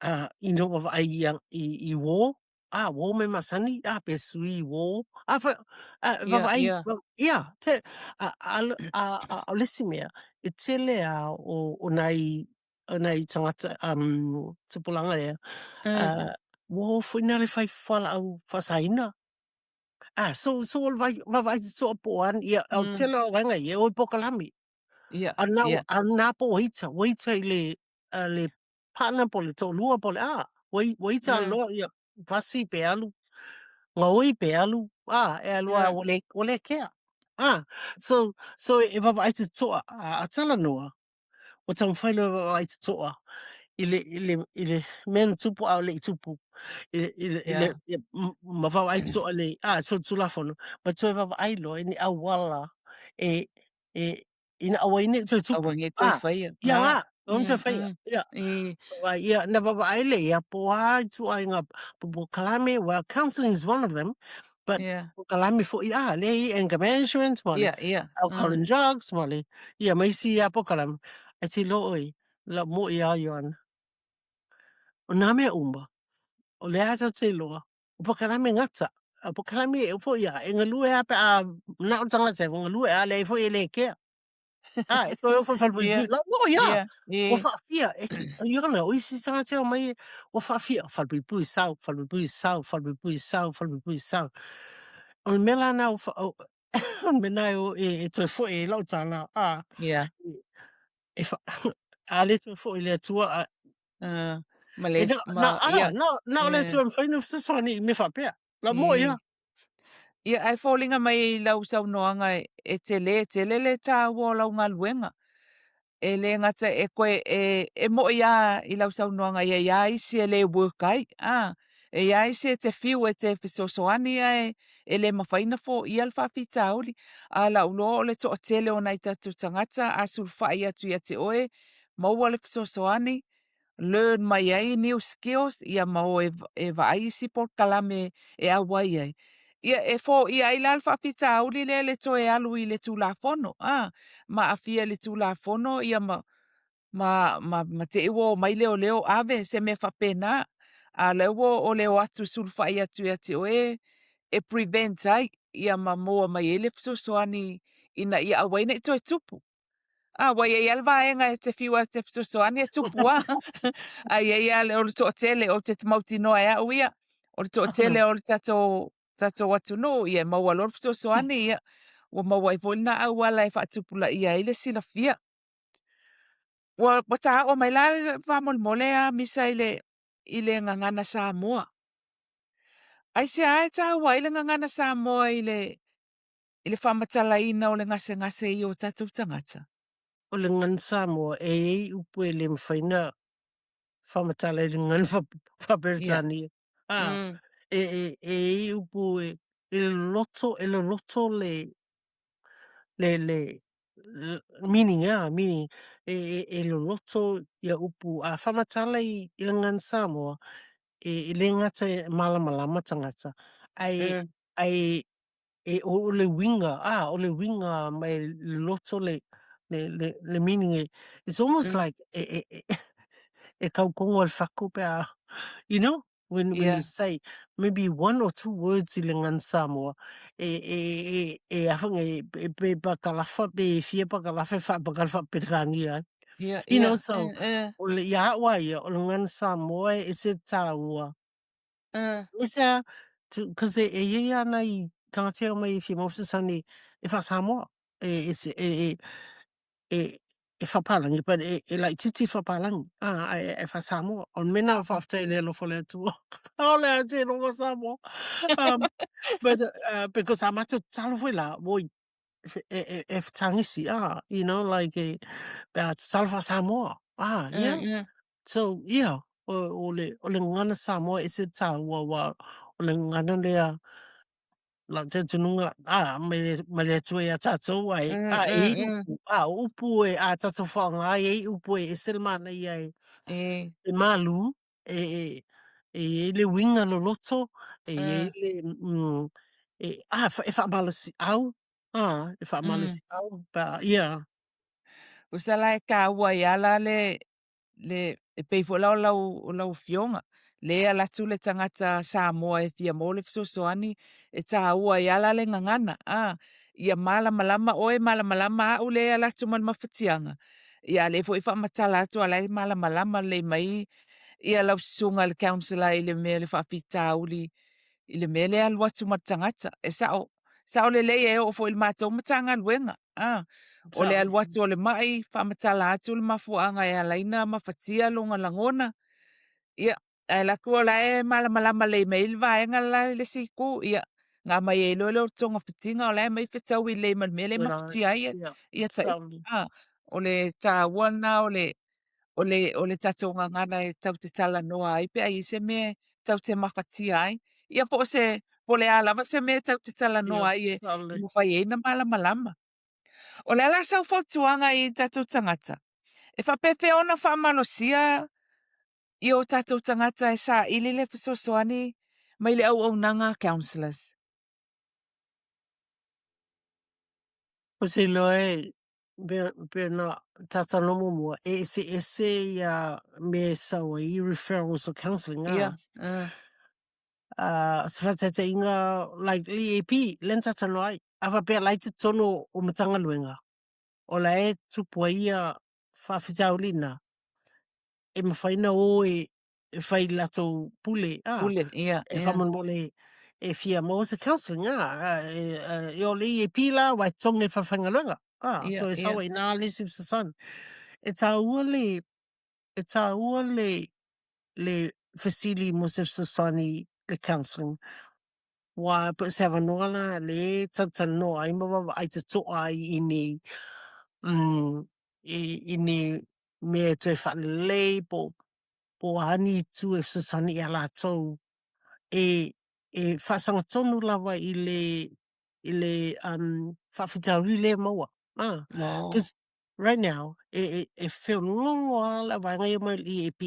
A: uh, you know, vaavaai i, i, i uō, ah, uō mea masani, ah, pe sui i uō. Ah, fa, ah,
B: Ia,
A: vaavaai,
B: ia.
A: ia, te, a, a, a, a, o le isi mea, e tele a o, o nai o nai tagata um, tupulaga lea, ua o foi nā le fai fualaau faasaina. Ah, so, so o le vai, vaavaai totoa po o a ni, ia, o le tele o vaega ia, e o i polokalame. A na, a na po ua ita, ua ita i le, a le partner po o le toalua po o le a, ua, ua ita loa, ia, fasi pe alu, gaoi pe alu, a, e alu a ua le, ua le kea. Ah, so, so e vaavaai totoa, a, a talanoa, ua taumafai loa e vaavaai totoa i le, i le, i le mea na tupu a o le i tupu i, i, le, i le, i, ma vaavaai totoa i le a solitulafono ma toe vaavaai loa i ni auala e, e ina aua ai ne i toe tupu.
B: Aua ne i toe
A: A,
B: faia.
A: ia
B: Nga.
A: ngā, aua toe faia. Ia. Vaai, ia, na vaavaai le ia po o a ituaiga polokalame, well, counselling is one of them, but polokalame foi, a, lea i anger management ma le
B: Ia, ia.
A: alcohol and drugs ma le, ia ma isi lava polokalame. Ae te iloa ʻoe, lau moʻi lava Ioana. O nā mea uma, o lea lava tatou te iloa, o polokalame gata. O polokalame e foi a, e galue lava pe a manao le tagata e galue, a leai foi e le kea. A, e toe ofo i falepuipui. Lau moʻi lava. Ua faafia, e, Ioana, o isi tagata e omai, ua faafia, falepuipui sau, falepuipui sau, falepuipui sau, falepuipui sau. O le mea la lena ua fa- o o le mea lena e o- e, e toe foi ai lau tala, a, e fa, a le toe foi i le Atua, a,
B: Ma le,
A: e na,
B: ma,
A: na, a,
B: ia.
A: na, na o le Atua e mafai ona fesoasoani i mea faapea. Lau moʻi lava.
B: Ia, ae foliga mai i lau saunoaga e tele tele le taua o lau galuega. E le gata e koe e, e moʻi lava i lau saunoaga e i ai lava isi e le work ai, a. E i ai isi e te fiu e te fesoasoani ae e le mafai ona foia le faafitauli. A o lau iloa o le toatele o nai tatou tagata a sulufai atu ia te oe, maua le fesoasoani, learn mai ai new skills ia ma o e, e vaai isi polokalame e auai ai. Ia e foia ai la le faafitauli lea le toe alu i le Tulafono, a, ma aafia i le Tulafono ia ma ma ma, ma te i ua omai leoleo ave se mea faapena. A o lea ua o le o atu sulufai atu ia te oe e prevent ai ia ma maua mai ai le fesoasoani ina ia aua ai ne i toe tupu. A, ua i ai lava le vaega e te fiu e te fesoasoani e tupu lava. Ae i ai lava le, o le toatele, ou te mautinoa e au ia, o le toatele o le tatou, tatou atunuu, ia e maua loa le fesoasoani, ia, ua maua ai foi lena auala e faatupulaia ai le silafia. Ua, ua ta oo mai la faamolemole a Misa i le, i le gagana Samoa. Aisea e taua ai le gagana Samoa i le, i le faamatalaina o le gasegase i o tatou tagata?
A: O le gagana Samoa, e i ai upu e le mafai ona faamatala i le gagana faa-Peretania. A, e, e, e i ai upu e, e loloto, e loloto le, le, le, meaning, a, meaning, e, e, e loloto ia upu. A faamatala i, i le gagana Samoa, e, e le gata e malamalama tagata, ae, ae e o le uiga, a, o le uiga mai loloto le, le, le, le meaning e, it's almost like e, e, e, e kau kongo le fako pe a, you know? When you say maybe one or two words i le gagana Samoa, e, e, e, e afa e, e, pe pakalafa, pe fia pakalafa e faapakala faaperekania ai. You know, so, o le, ia a'u a ia, o le gagana Samoa e ese le tāua. Is there, cause e, e iai a nai tagata e omai e fia maua fesoasoani e faa-Samoa. E, e, e, e, e, e faapalagi, but e, e laitiiti faapalagi, ah, e, e faa-Samoa. O le mea lena o faafetai i le alofa o le Atua. Aole a te iloa Samoa. But, because a matou tatalo foi la, oi, e, e, e fetagisi, ah, you know, like, e, pe a tatalo faa-Samoa. Ah, yeah. So, yeah, o, o le, o le gagana Samoa e ese tāua, wa, o le gagana lea, lau talitonuga, ā, mai le, mai le Atua iā tātou, ai, ā, e i upu, ā, o upu e, ā tātou whaonga ai, e i upu e ese le mānaia e, e mālū, e, e, e i ai le uiga loloto, e i ai le, mm, e, ā, e whaamalosi au, ā, e whaamalosi au, pa, yeah.
B: Usa la e tāua ai a la le, le, e pei foi la o lau, o lau afioga, le e ala atu le tagata Samoa e fia maua le fesoasoani, e taua ai lava la le gagana, a, ia malamalama oe, malamalama au le e ala atu ma le mafatiaga, ia a o lea foi e faamatala atu a o la e malamalama lelei mai ia lau susuga i le counsellor i le mea le faafitauli i le mea lea e alu atu ma le tagata. E sao, sao lelei e oo foi i le matou Matagaluega, a, o le alu atu o le ma'i, faamatala atu le mafuaaga e ala ai ona mafatia lona lagona, ia, ae alu atu o la e malamalama lelei mai ai le vaega le la i le isi itu, ia, ona aumai ai loa lea o le togafitiga o la e aumai fetaui lelei ma le mea lea e mafatia ai ia ita. A, o le taua lena o le o le o le tatou gagana e tatou te talanoa ai pe a i ai se mea e tatou te mafatia ai. Ia po o se po o le a lava se mea e tatou te talanoa ai e mafai ai ona malamalama. O le a la sau fautuaga i tatou tagata? E faapefea ona faamalosia i o tatou tagata e saili le fesoasoani mai le auaunaga a counsellors?
A: Ou te iloa e Pei ona talanoa muamua, e eseese ia mea e sau ai referrals o counselling a.
B: Ia, uh.
A: Se whataitaiga like le EAP, lea na talanoa ai. A faapea la i totonu o Matagaluega, o la e tupu ai ia faafitauli na, e mafai ona o e e fai i latou pule, a.
B: Pule, ia,
A: E faamolemole e fia maua se counselling, a. E o le EAP la, aua e totogi e le falefaigaluega, a. So e sau ai i ina le isi fesoasoani. E taua le, e taua le, le fesili mo se fesoasoani le counselling, aua pe o se avanoa la lea e talatalanoa ai ma vaavaai totoa ai i ni, i ni mea e toe faalelei po o po o a ni itu e fesoasoani iā latou e e faasagatonu lava i le i le um faafitauli lea e maua. Ah,
B: Oh.
A: 'cause right now e e e feoloolo lava le vaega ia mai le EAP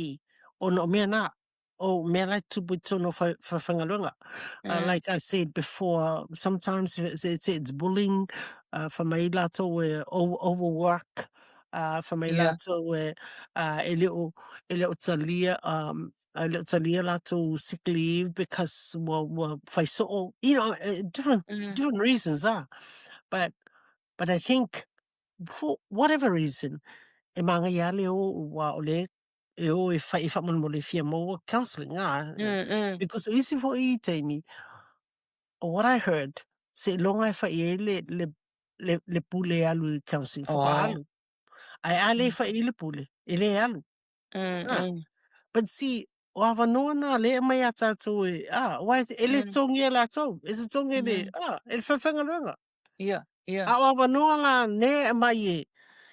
A: ona o mea na, o mea la e tupu i totonu o falefaigaluega. Like I said before, sometimes it's it's bullying, fai mai latou e overwork, fai mai latou e e le o e le o talia e le o talia latou sick leave because ua ua fai soo, you know, different different reasons ah. But but I think for whatever reason, e māngai lava le o aua o lea e o e fai e faamolemole e fia maua counselling ah. Because o isi foi taimi, what I heard, seiloga e fai i ai le le le le pule e alu i counselling, faatoa alu. Ae a le fai i ai le pule, e le alu. Ah. But see, o avanoa na lea e aumai ia tatou e, ah, aua e le totogia e latou, e totogi e le, ah, e le falefaigaluega.
B: Ia, ia.
A: A o avanoa la lea e aumai e,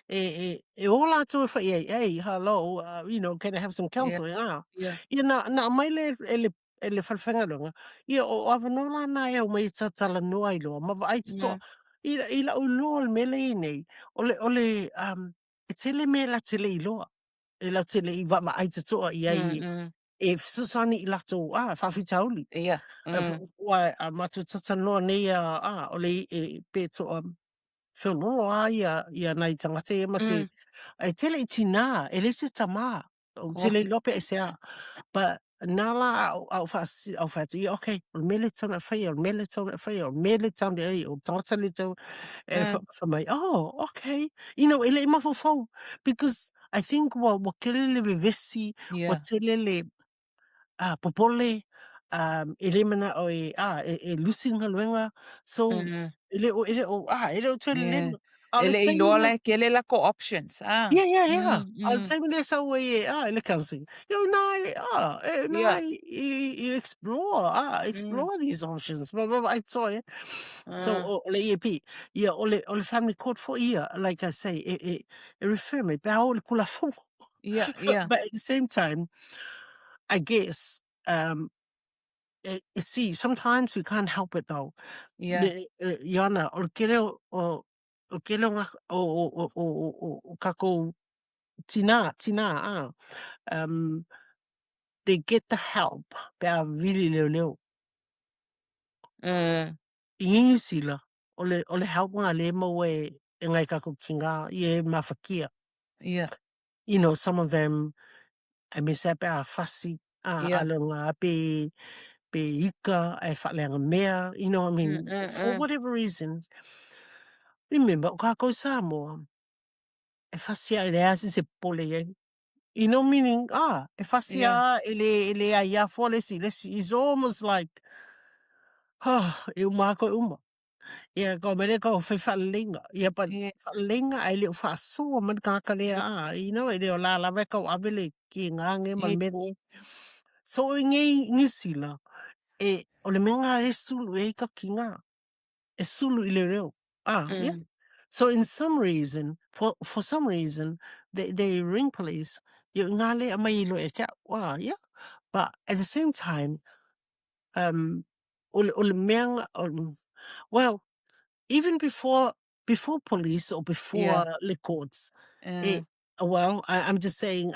A: e, e, e o latou e fai i ai, hey, hello, you know, can I have some counselling, ah. Ia na, na aumai lea e le, e le falefaigaluega, ia o avanoa la na e aumai e talatalanoa ai loa ma vaai totoa. I, i lau iloa o le mea lea e i ai nei, o le, o le, e tele mea latou te le iloa, e latou te le i vaavaai totoa i ai e fesoasoani i latou a faafitauli.
B: Ia.
A: Aua a matou talatalanoa nei a, a o le e, pe toa feoloolo a ia, ia nai tagata ia ma te, e tele i tinā, e le se tamā, ou te le iloa pe aisea. But Nā la a ou faasisi au fai atu, ia okay, o le mea lea e tatau ona e faia, o le mea lea e tatau ona e faia, o le mea lea e tatau ona e o le tagata lea e tatau e fai mai, oh, okay. You know, e le i mafaufau because I think ua, ua tele le vevesi, ua tele le popole, e le manao e, e, e lusi le galuega. So, e le o, e le o, e le o toe lelema. A o
B: E
A: le
B: le
A: taimi
B: iloa
A: lea
B: la e tele latou options, a.
A: Yeah. A o le taimi lea e sau ai e, i le counselling, ia o i ina e, e i ina i, i explore, explore these options, blah, blah, blah, ai toe. So, o le EAP, ia, o le family court foi ia, like I say, e, e, e refer mai, pe a o i le Tulafono. But at the same time, I guess, see, sometimes you can't help it though. Me, Ioana, o le tele o, o, o tele o, ngā, o, o, o, o, o, o, o kākou tinā, tinā, ā, they get the help pe a vili leoleo. I Niu Sila, o le, o le help ngā le maua e, e ngai kākou ki ngā, i e mawhakia. You know, some of them, I miss that pe a fasi, a, a longa, pe, pe ika, e whaleanga mea, you know, I mean, for whatever reason. Remember, o kākou Samoa, e fasi a e le asi se pole ai. You know, meaning, e fasi a e le, e le ai a fo le si, le si, it's almost like, oh, e uma ako e uma. Ia, ko mele ko whai whalenga. Ia, but whalenga ai le o whaasoa man kāka lea a, you know, e le o la lawe kau awele ki ngā nge ma me nge. So i ngei New Zealand, e, o le mea ngā e sulu e ka ki ngā. E sulu i le reo. Ah, yeah. So in some reason, for some reason, they ring police, ia ngā le a mai i lo e kia, ah, yeah. But at the same time, o le, o le mea, o, well, even before police or before le courts, e, well, I'm just saying,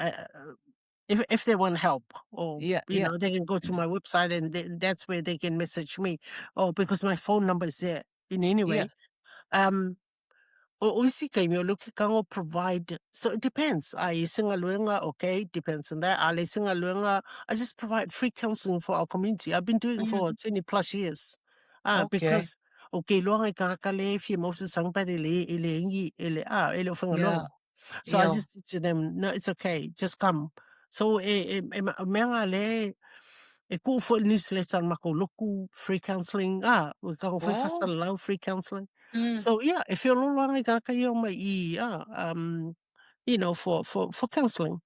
A: if they want help or, you know, they can go to my website and that's where they can message me, or because my phone number is there in any way. O, o isi taimi, o le ke kango provide, so it depends. A i se galuega, okay, depends on that. A le se galuega, I just provide free counselling for our community. I've been doing for 20 plus years. Because o ke iloa ngai tagata le e fia mau se sang pare le e le ingi e le a e le o whangaloga. So I just said to them, no, it's okay, just come. So e, e, e, ma- mea ngā le, e kuu foi le newsletter al makou loku, free counselling, we ka foi whasalau free counselling. So yeah, e whiololo anga i kāka i o mai i, you know, for counselling.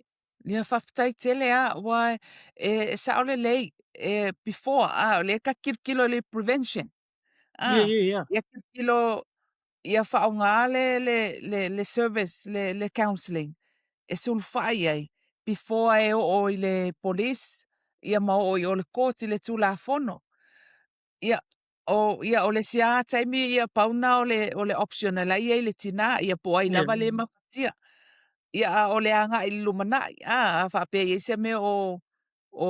B: Ia, faafetai tele a, ua e, e sao lelei, e, before, a, o lea ka kilokilo i le prevention. A, Ia kilokilo, ia faaaoga le, le, le, le service, le, le counselling, e sulufai ai, before e oo i le police, ia ma oo i o le court i le Tulafono. Ia, o, ia, o le isi lava taimi, ia, pau lena o le, o le option e la e i ai le tinā, ia po o ai lava le mafatia. Ia, a o le agai i le lumanai, a, a faapea e i ai se mea o, o,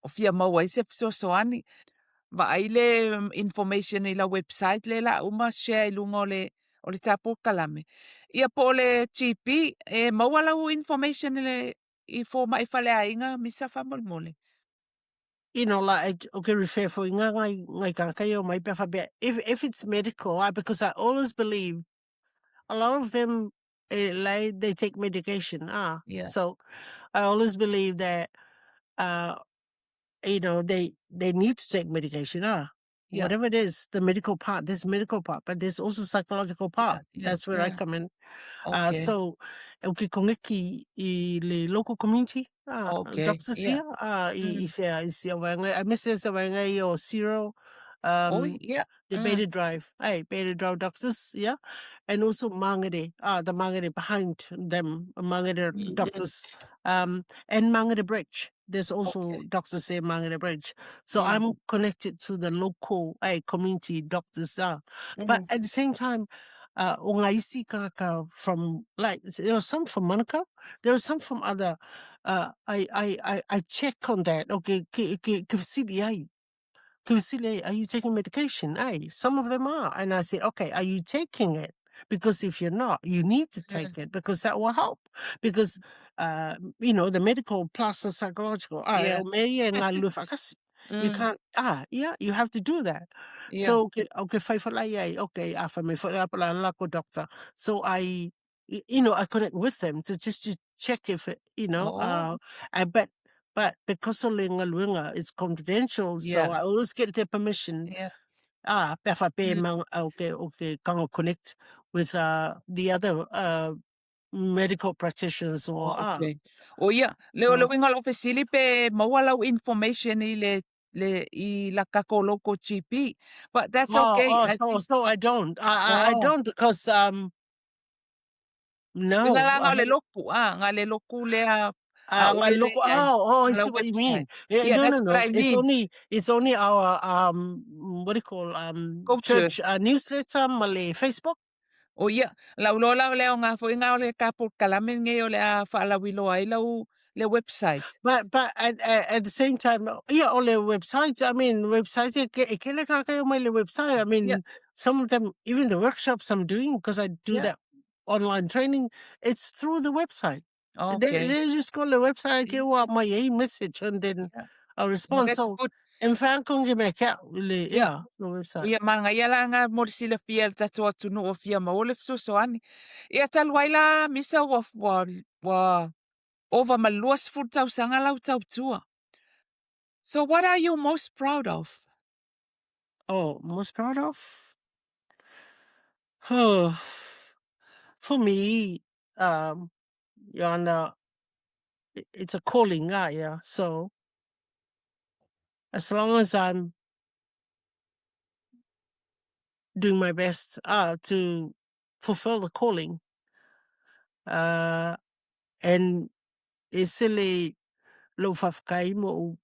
B: o fia maua ai se fesoasoani. Vaai le information i lau website lea o le a uma share i luga o le, o le ta polokalame. Ia po o le GP, e maua lau information i le, i fomai faleaiga, Misa faamolemole.
A: You know, like, okay, refer for ngā ngai, ngai kānaka i o mai pea whapea, if it's medical, because I always believe a lot of them, like, they take medication, So I always believe that, you know, they need to take medication, Whatever it is, the medical part, there's medical part, but there's also psychological part. That's where I come in. So, o ke kongeki i le local community, doctors here, i, i whea, i si awaenga, I miss se awaenga i o Cyril,
B: Oi, yeah.
A: the Beta Drive, hey, Beta Drive doctors, yeah, and also Mangere, the Mangere behind them, Mangere doctors, and Mangere Bridge. There's also doctors there, Mangere Bridge. So I'm connected to the local community doctors. But at the same time, o ngā isi kākā from, like, there are some from Manukau, there are some from other, I check on that, okay, ke, ke, ke whasiri ai. Ke whasiri ai, are you taking medication? Some of them are. And I said, okay, are you taking it? Because if you're not, you need to take it because that will help. Because, you know, the medical plus the psychological, ah, o mea ia e galulue faatasi. You can't, ah, yeah, you have to do that. So, ke, o ke whai whalai ai, okay, a whai mai whai apa la la ko doctor. So I, you know, I connect with them to just to check if, it, you know, I, but because o le galuega is confidential, so I always get their permission. Ah, pe wha pe mang, okay, okay, kanga connect with the other medical practitioners or,
B: Oh, okay. O ia, le o le uiga o lau fesili pe maua lau information i le le i la kako local GP. But that's
A: Oh,
B: okay.
A: oh,
B: I
A: so,
B: think
A: so I don't. I don't because no.
B: Uiga la nga o le loku, ah, nga le loku lea a
A: Ah, nga
B: oe le
A: loko,
B: iai,
A: oh, oh, I
B: nga la
A: see what you
B: website.
A: mean. Yeah,
B: Yeah,
A: no, no,
B: that's what
A: no.
B: I
A: It's
B: mean.
A: only it's only our what do you call
B: Go to.
A: church newsletter ma le Facebook.
B: O ia, lau loa la o le aoga foi nga o le ka polokalame lenei o le a faalauiloa ai lau le website.
A: But at the same time, ia o le website, I mean, website e ke, e kele ka kai o mai le website. I mean, some of them, even the workshops I'm doing, because I do that online training, it's through the website. They just go to the website, ke ua mai e message, and then a
B: Well,
A: response.
B: that's
A: So,
B: good.
A: in fact, kong ke me kia, le, yeah, the website.
B: Ia manaia la nga mo le silafia e le tatou atunuu o fia maua le fesoasoani. Ia talu ai la Misa ua, ua, ua ova ma le 20 tausaga lau tautua. So what are you most proud of?
A: Oh, most proud of? Oh, for me, Yana, it's a calling, yeah. So as long as I'm doing my best to fulfill the calling, and e sele lou faafetai ma ou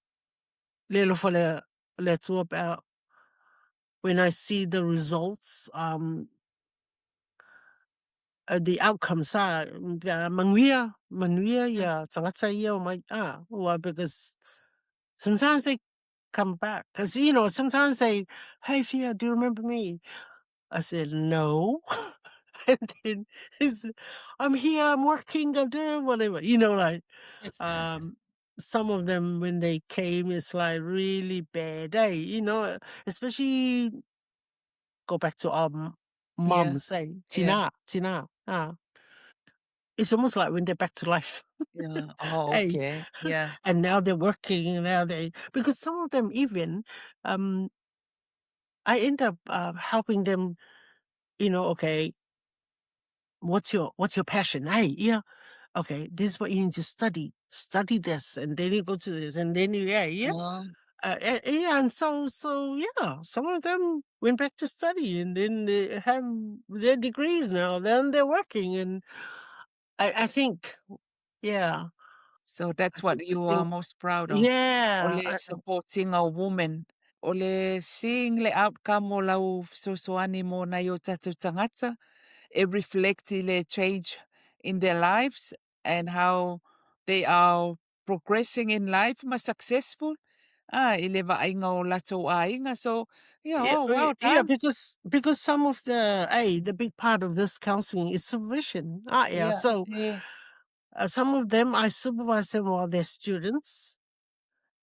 A: le alofa le le Atua pe a when I see the results, the outcomes, manuia, manuia ia tagata ia o mai, ua because sometimes they come back, because you know, sometimes they, hey Fia, do you remember me? I said, no. And then he said, I'm here, I'm working, I'm doing whatever. You know, like, some of them, when they came, it's like really bad day, you know, especially go back to our mums, eh? Tina, Tina. It's almost like when they're back to life.
B: Oh,
A: Hey.
B: okay. Yeah.
A: And now they're working, and now they, because some of them even, I end up helping them, you know, okay, what's your passion? Hey, yeah, okay, this is what you need to study. Study this, and then you go to this, and then you, yeah, yeah. Yeah, and so, so yeah, some of them went back to study, and then they have their degrees now. Then they're working, and I think, yeah.
B: So that's
A: I
B: what
A: think, I
B: you are
A: think
B: most proud of.
A: Yeah,
B: O le
A: I,
B: supporting a woman. O le seeing le outcome o lau fesoasoani mo nai o tatou tagata, e reflect i le change in their lives and how they are progressing in life ma successful i le vaaiga o latou aiga. So, yeah,
A: Yeah,
B: oh, well
A: yeah,
B: done.
A: because some of the, hey, the big part of this counseling is supervision. Yeah, so some of them, I supervise them while they're students.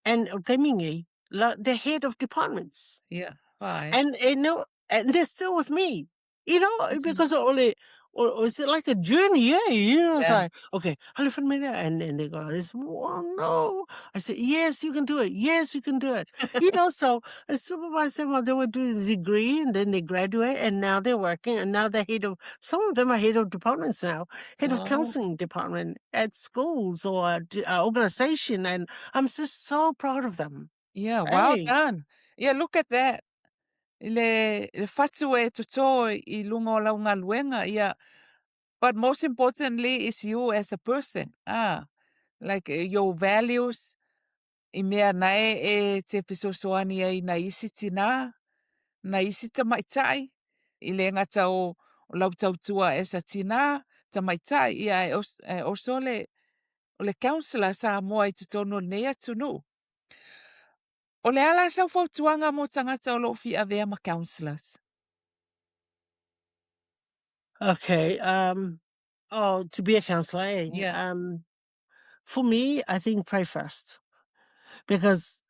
A: And okay, mingi, la, they're head of departments.
B: Yeah, right.
A: And, you know, and they're still with me, you know, because only, or is it like a journey? Yeah, you know, it's like, okay, and they go, this, oh, no. I said, yes, you can do it. Yes, you can do it. You know, so I supervised them while they were doing the degree, and then they graduate, and now they're working, and now they're head of, some of them are head of departments now, head of counseling department at schools or organization, and I'm just so proud of them.
B: Yeah, well
A: Hey.
B: done. Yeah, look at that. I le fatu e toto i lunga o lau galuega, ia. But most importantly is you as a person. Like your values, i mea nae e te fesoasoani ai nai isi tinā, nai isi tamaitai, i le gata o lau tautua as a tinā, tamaitai, ia e also le, o le counselor Samoa i totonu o lenei atunuu. O le a la sau fautuaga mo tagata o lo o fia avea ma counselors?
A: Okay. Oh, to be a counselor, eh?
B: Yeah.
A: For me, I think pray first. Because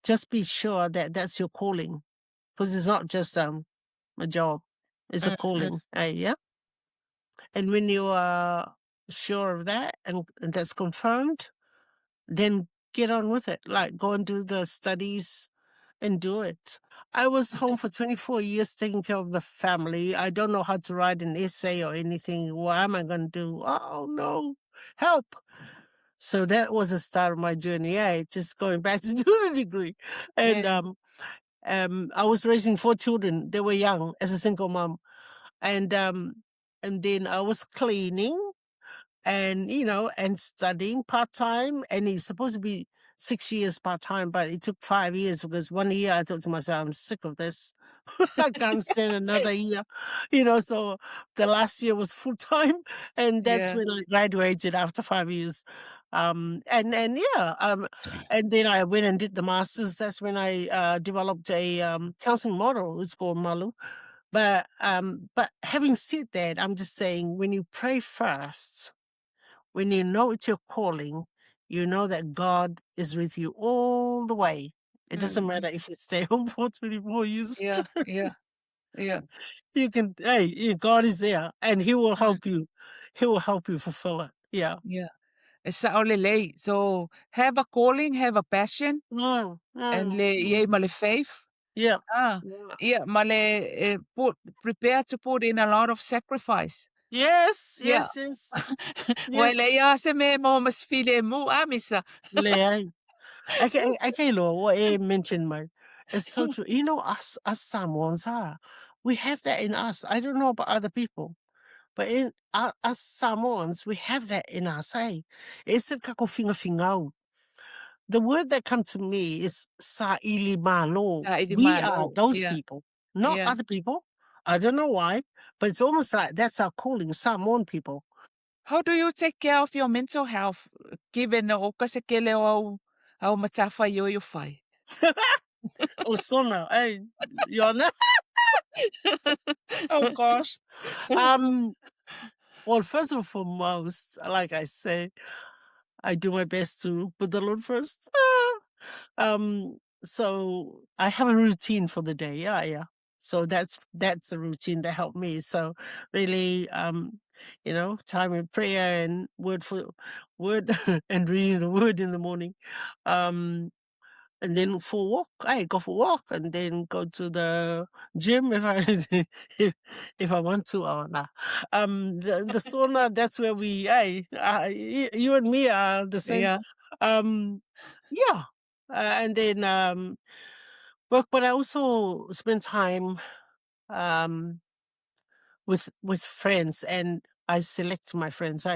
A: just be sure that that's your calling. Because it's not just a job. It's a calling. Yeah. And when you are sure of that and that's confirmed, then get on with it. Like go and do the studies and do it. I was home for 24 years taking care of the family. I don't know how to write an essay or anything. What am I going to do? Oh, no. Help. So that was the start of my journey. Yeah, just going back to do the degree. And I was raising 4 children. They were young as a single mom. And then I was cleaning and studying part-time. And it's supposed to be 6 years part-time, but it took 5 years because 1 year I thought to myself, I'm sick of this. I can't stand another year, so the last year was full-time, and that's when I graduated after 5 years. And then I went and did the master's. That's when I developed a counseling model. It's called Malu. But having said that, I'm just saying when you pray first, when you know it's your calling, you know that God is with you all the way. It doesn't matter if you stay home for 24 years. God is there and He will help you. He will help you fulfill it. Yeah.
B: Yeah. E sa'o lelei. So have a calling, have a passion, and le iai ma le faith. Ia, ma le, put, prepare to put in a lot of sacrifice.
A: Yes, yes, yes.
B: Ua e leai lava se mea e maua ma se filemu, a Misa?
A: Leai. I can loa, ua e mention mai. It's so true. You know, us Samoans, we have that in us. I don't know about other people, but in us Samoans, we have that in us, hey? E ese le kako figafigau. The word that comes to me is sa'ili malo.
B: Sa'ili
A: We
B: malo,
A: are those people, not other people. I don't know why, but it's almost like that's our calling, Samoan people.
B: How do you take care of your mental health, given o ka se kele o au matafaioi o fai?
A: O sona, hey, Yona. Oh, gosh. Well, first and foremost, like I say, I do my best to put the Lord first. So I have a routine for the day. Yeah, yeah. So that's a routine that helped me. So really, time in prayer and word for word and reading the word in the morning. And then for a walk, I go for a walk and then go to the gym if I want to or not. The sauna, that's where we, I, you and me are the same. Yeah. And then work, but I also spend time with friends, and I select my friends.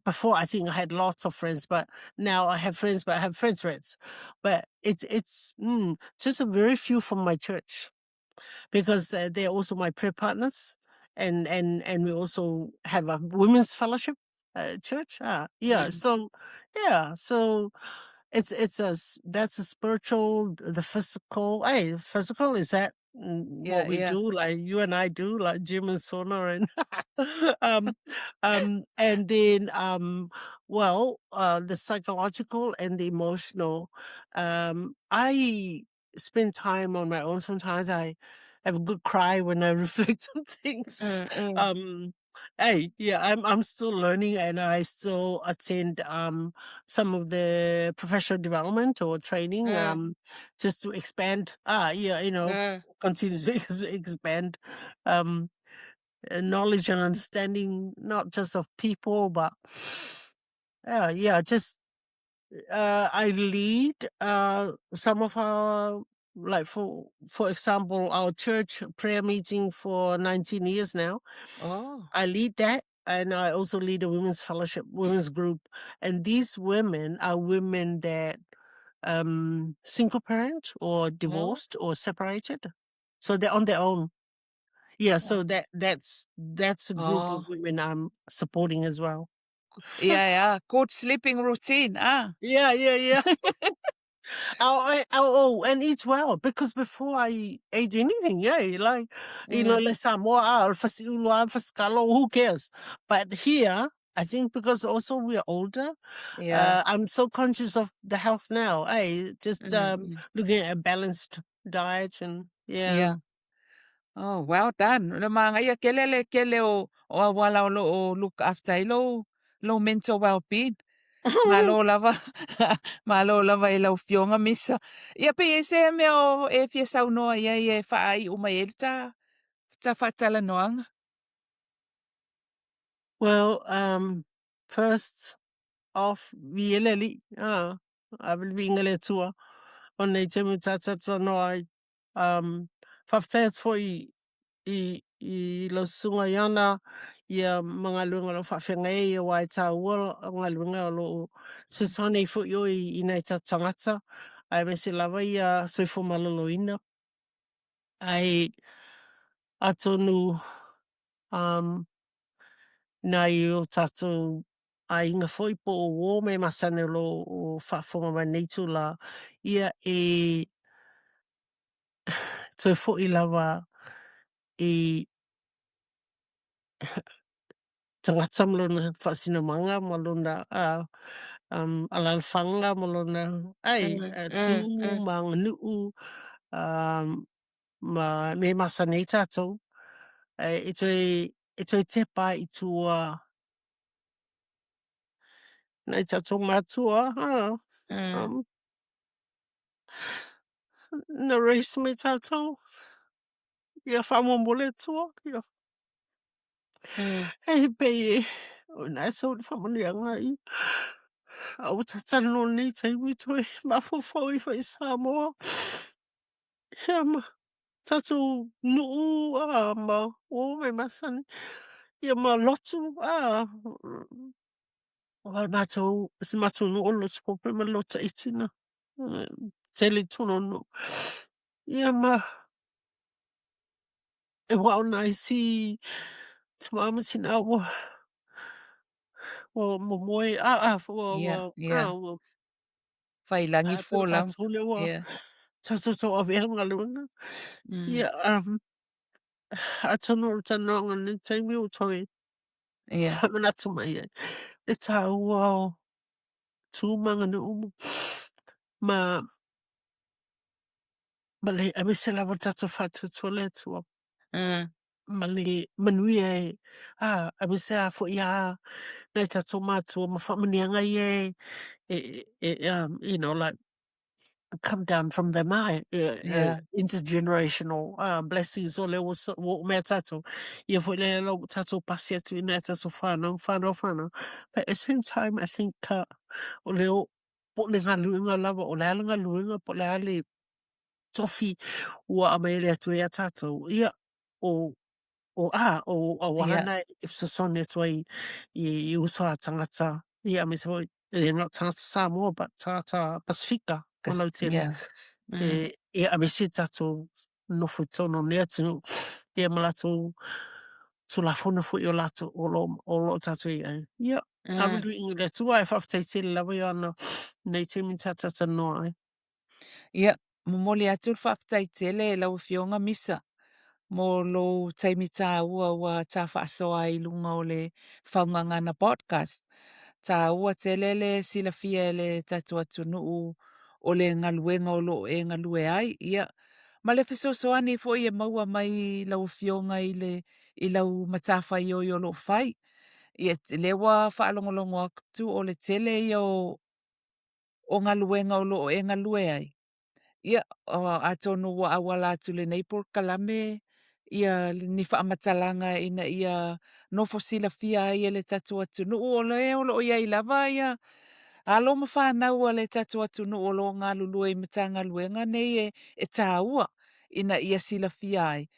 A: Before I think I had lots of friends, but now I have friends, but I have friends, friends. But it's just a very few from my church, because they're also my prayer partners, and we also have a women's fellowship church. Yeah, so yeah, so it's a that's a spiritual, the physical. Hey, physical is that what we do, like you and I do, like gym and sauna, and then the psychological and the emotional. I spend time on my own. Sometimes I have a good cry when I reflect on things. Hey, yeah, I'm still learning, and I still attend some of the professional development or training, just to expand. Yeah, you know, continue to expand knowledge and understanding, not just of people, but yeah, just I lead some of our, like for example, our church prayer meeting for 19 years now. I lead that, and I also lead a women's fellowship, women's group. And these women are women that single parent or divorced or separated. So they're on their own. Yeah, so that's a group of women I'm supporting as well.
B: Yeah, yeah. Good sleeping routine.
A: Yeah, yeah, yeah. Oh, oh, oh, and eat well because before I ate anything, yeah, like you know, like Samoa, ah, fasi'ulu, ah, fasikalo, who cares? But here, I think because also we are older, I'm so conscious of the health now. I just looking at a balanced diet and yeah.
B: Yeah. Oh, well done. Le magaia kele le kele o auala o lo o look after ai lou mental well-being. Malo lava, malo lava i lau fioga Misa. Ia pe i ai se mea o e fia saunoa i ai e faaiu mai ai le ta faatalanoaga.
A: Well, first off, viia le Alii, ah, ave le viiga i le Atua, o nei taimi o tātou talanoa ai. Faafetai atu foi i lau susuga Iana ia ma galuega o lo o faafeagai ai aua e taua galuega o lo o fesoasoani ai foi oe i nai tatou tagata aemaise lava ia soifua maloloina. Ae atonu nai o tatou aiga foi po o uō me masani o lo o faafofoga mai nei itulā, ia e toe foi lava i tagata ma lona faasinomaga ma lona alaalafaga ma lona ai tu ma aganuu ma mea e masani ai tatou e toe tepa ai i tua nai tatou matua na raise mai tatou ia faamuamua le Atua ia e pei e o ina e sau le faamanuiaga i a ua ta talanoa i lenei taimi toe mafaufau ai foi i Samoa ia ma tatou nuu ma uo ma masani ia ma lotu aua o le matou o si matou nuu o le lotu pope ma le lotu Tahiti na tele i totonu o le nuu. Ia ma e aua o nai isi tama ma tina ua momoe ua ua
B: Faiilagi
A: Ae pei o
B: folau.
A: tatou lea ua tatou tauaveina le galuega. Ia atonu o le talanoaga i lenei taimi ua toe faamanatu mai ai le taua o tu ma aganuu ma ma le aemaise lava le tatou faatuatua i le Atua. Ma le manuia e aemaise a foi a nai tatou matua ma faamanuiaga ia e you know like come down from them intergenerational blessings o lea ua oo mai ia tatou ia foi lea ua tatou pasi atu i nai a tatou whanau, whanau, whanau. But at the same time I think o lea po o le galuega lava, o le a le galuega po o le a le tofi ua aumai e le Atua ia tatou, ia, o, o, a, o auala na e fesoasoani atu ai i uso a tagata, ia, aemaise foi, e le na o tagata Samoa, but tagata Pasifika ma lautele. E, ia, aemaise tatou nofo i totonu o lenei atunuu, ia ma latou Tulafono foi o latou o lo o tatou i ai. Ia, ave le viiga i le Atua, ae faafetai tele lava Ioana i nei taimi na tatou talanoa ai.
B: Ia, momoli atu le faafetai tele i lau Afioga Misa mo lou taimi taua ua ta faasoa ai i luga o le Faugagana Podcast. Taua tele le silafia e le tatou atunuu o le galuega o lo o e galue ai, ia, ma le fesoasoani foi e maua mai lau Afioga i le i lau matafaioi o lo o fai. Ia, lea ua faalogologo atu o le tele ia o galuega o lo o e galue ai, ia, atonu ua auala atu lenei polokalame ia ni faamatalaga ina ia nofo silafia ai e le tatou atunuu o le o lo o i ai lava ia alo ma fanau a le tatou atunuu o lo o galulue i Matagaluega nei e taua ina ia silafia ai.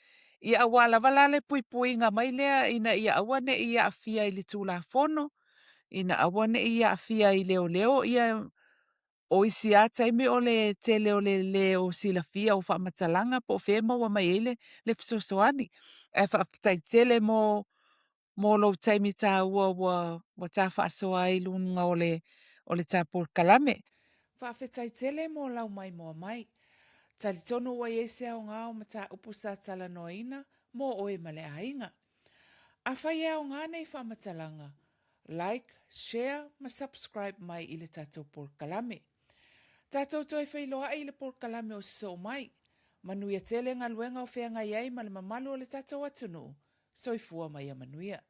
B: Ia aua lava la le puipuiga mai lea ina ia aua ne i aafia i le Tulafono, ina aua ne i aafia i leoleo ia o isi lava taimi o le tele o le lē o silafia o faamatalaga po o fea e maua mai ai le fesoasoani. Ae faafetai tele mo lou taimi taua ua ta faasoa ai i luga o le ta polokalame. Faafetai tele mo lau maimoa mai. Talitonu ua i ai se aoga o mataupu sa talanoaina mo oe ma le aiga. Afai e aoga nei faamatalaga, like, share ma subscribe mai i le tatou polokalame. Tatou toe feiloai i le polokalame o sosoo mai. Manuia tele galuega o feagai ai ma le mamalu o le tatou atunuu. Soifua ma ia manuia.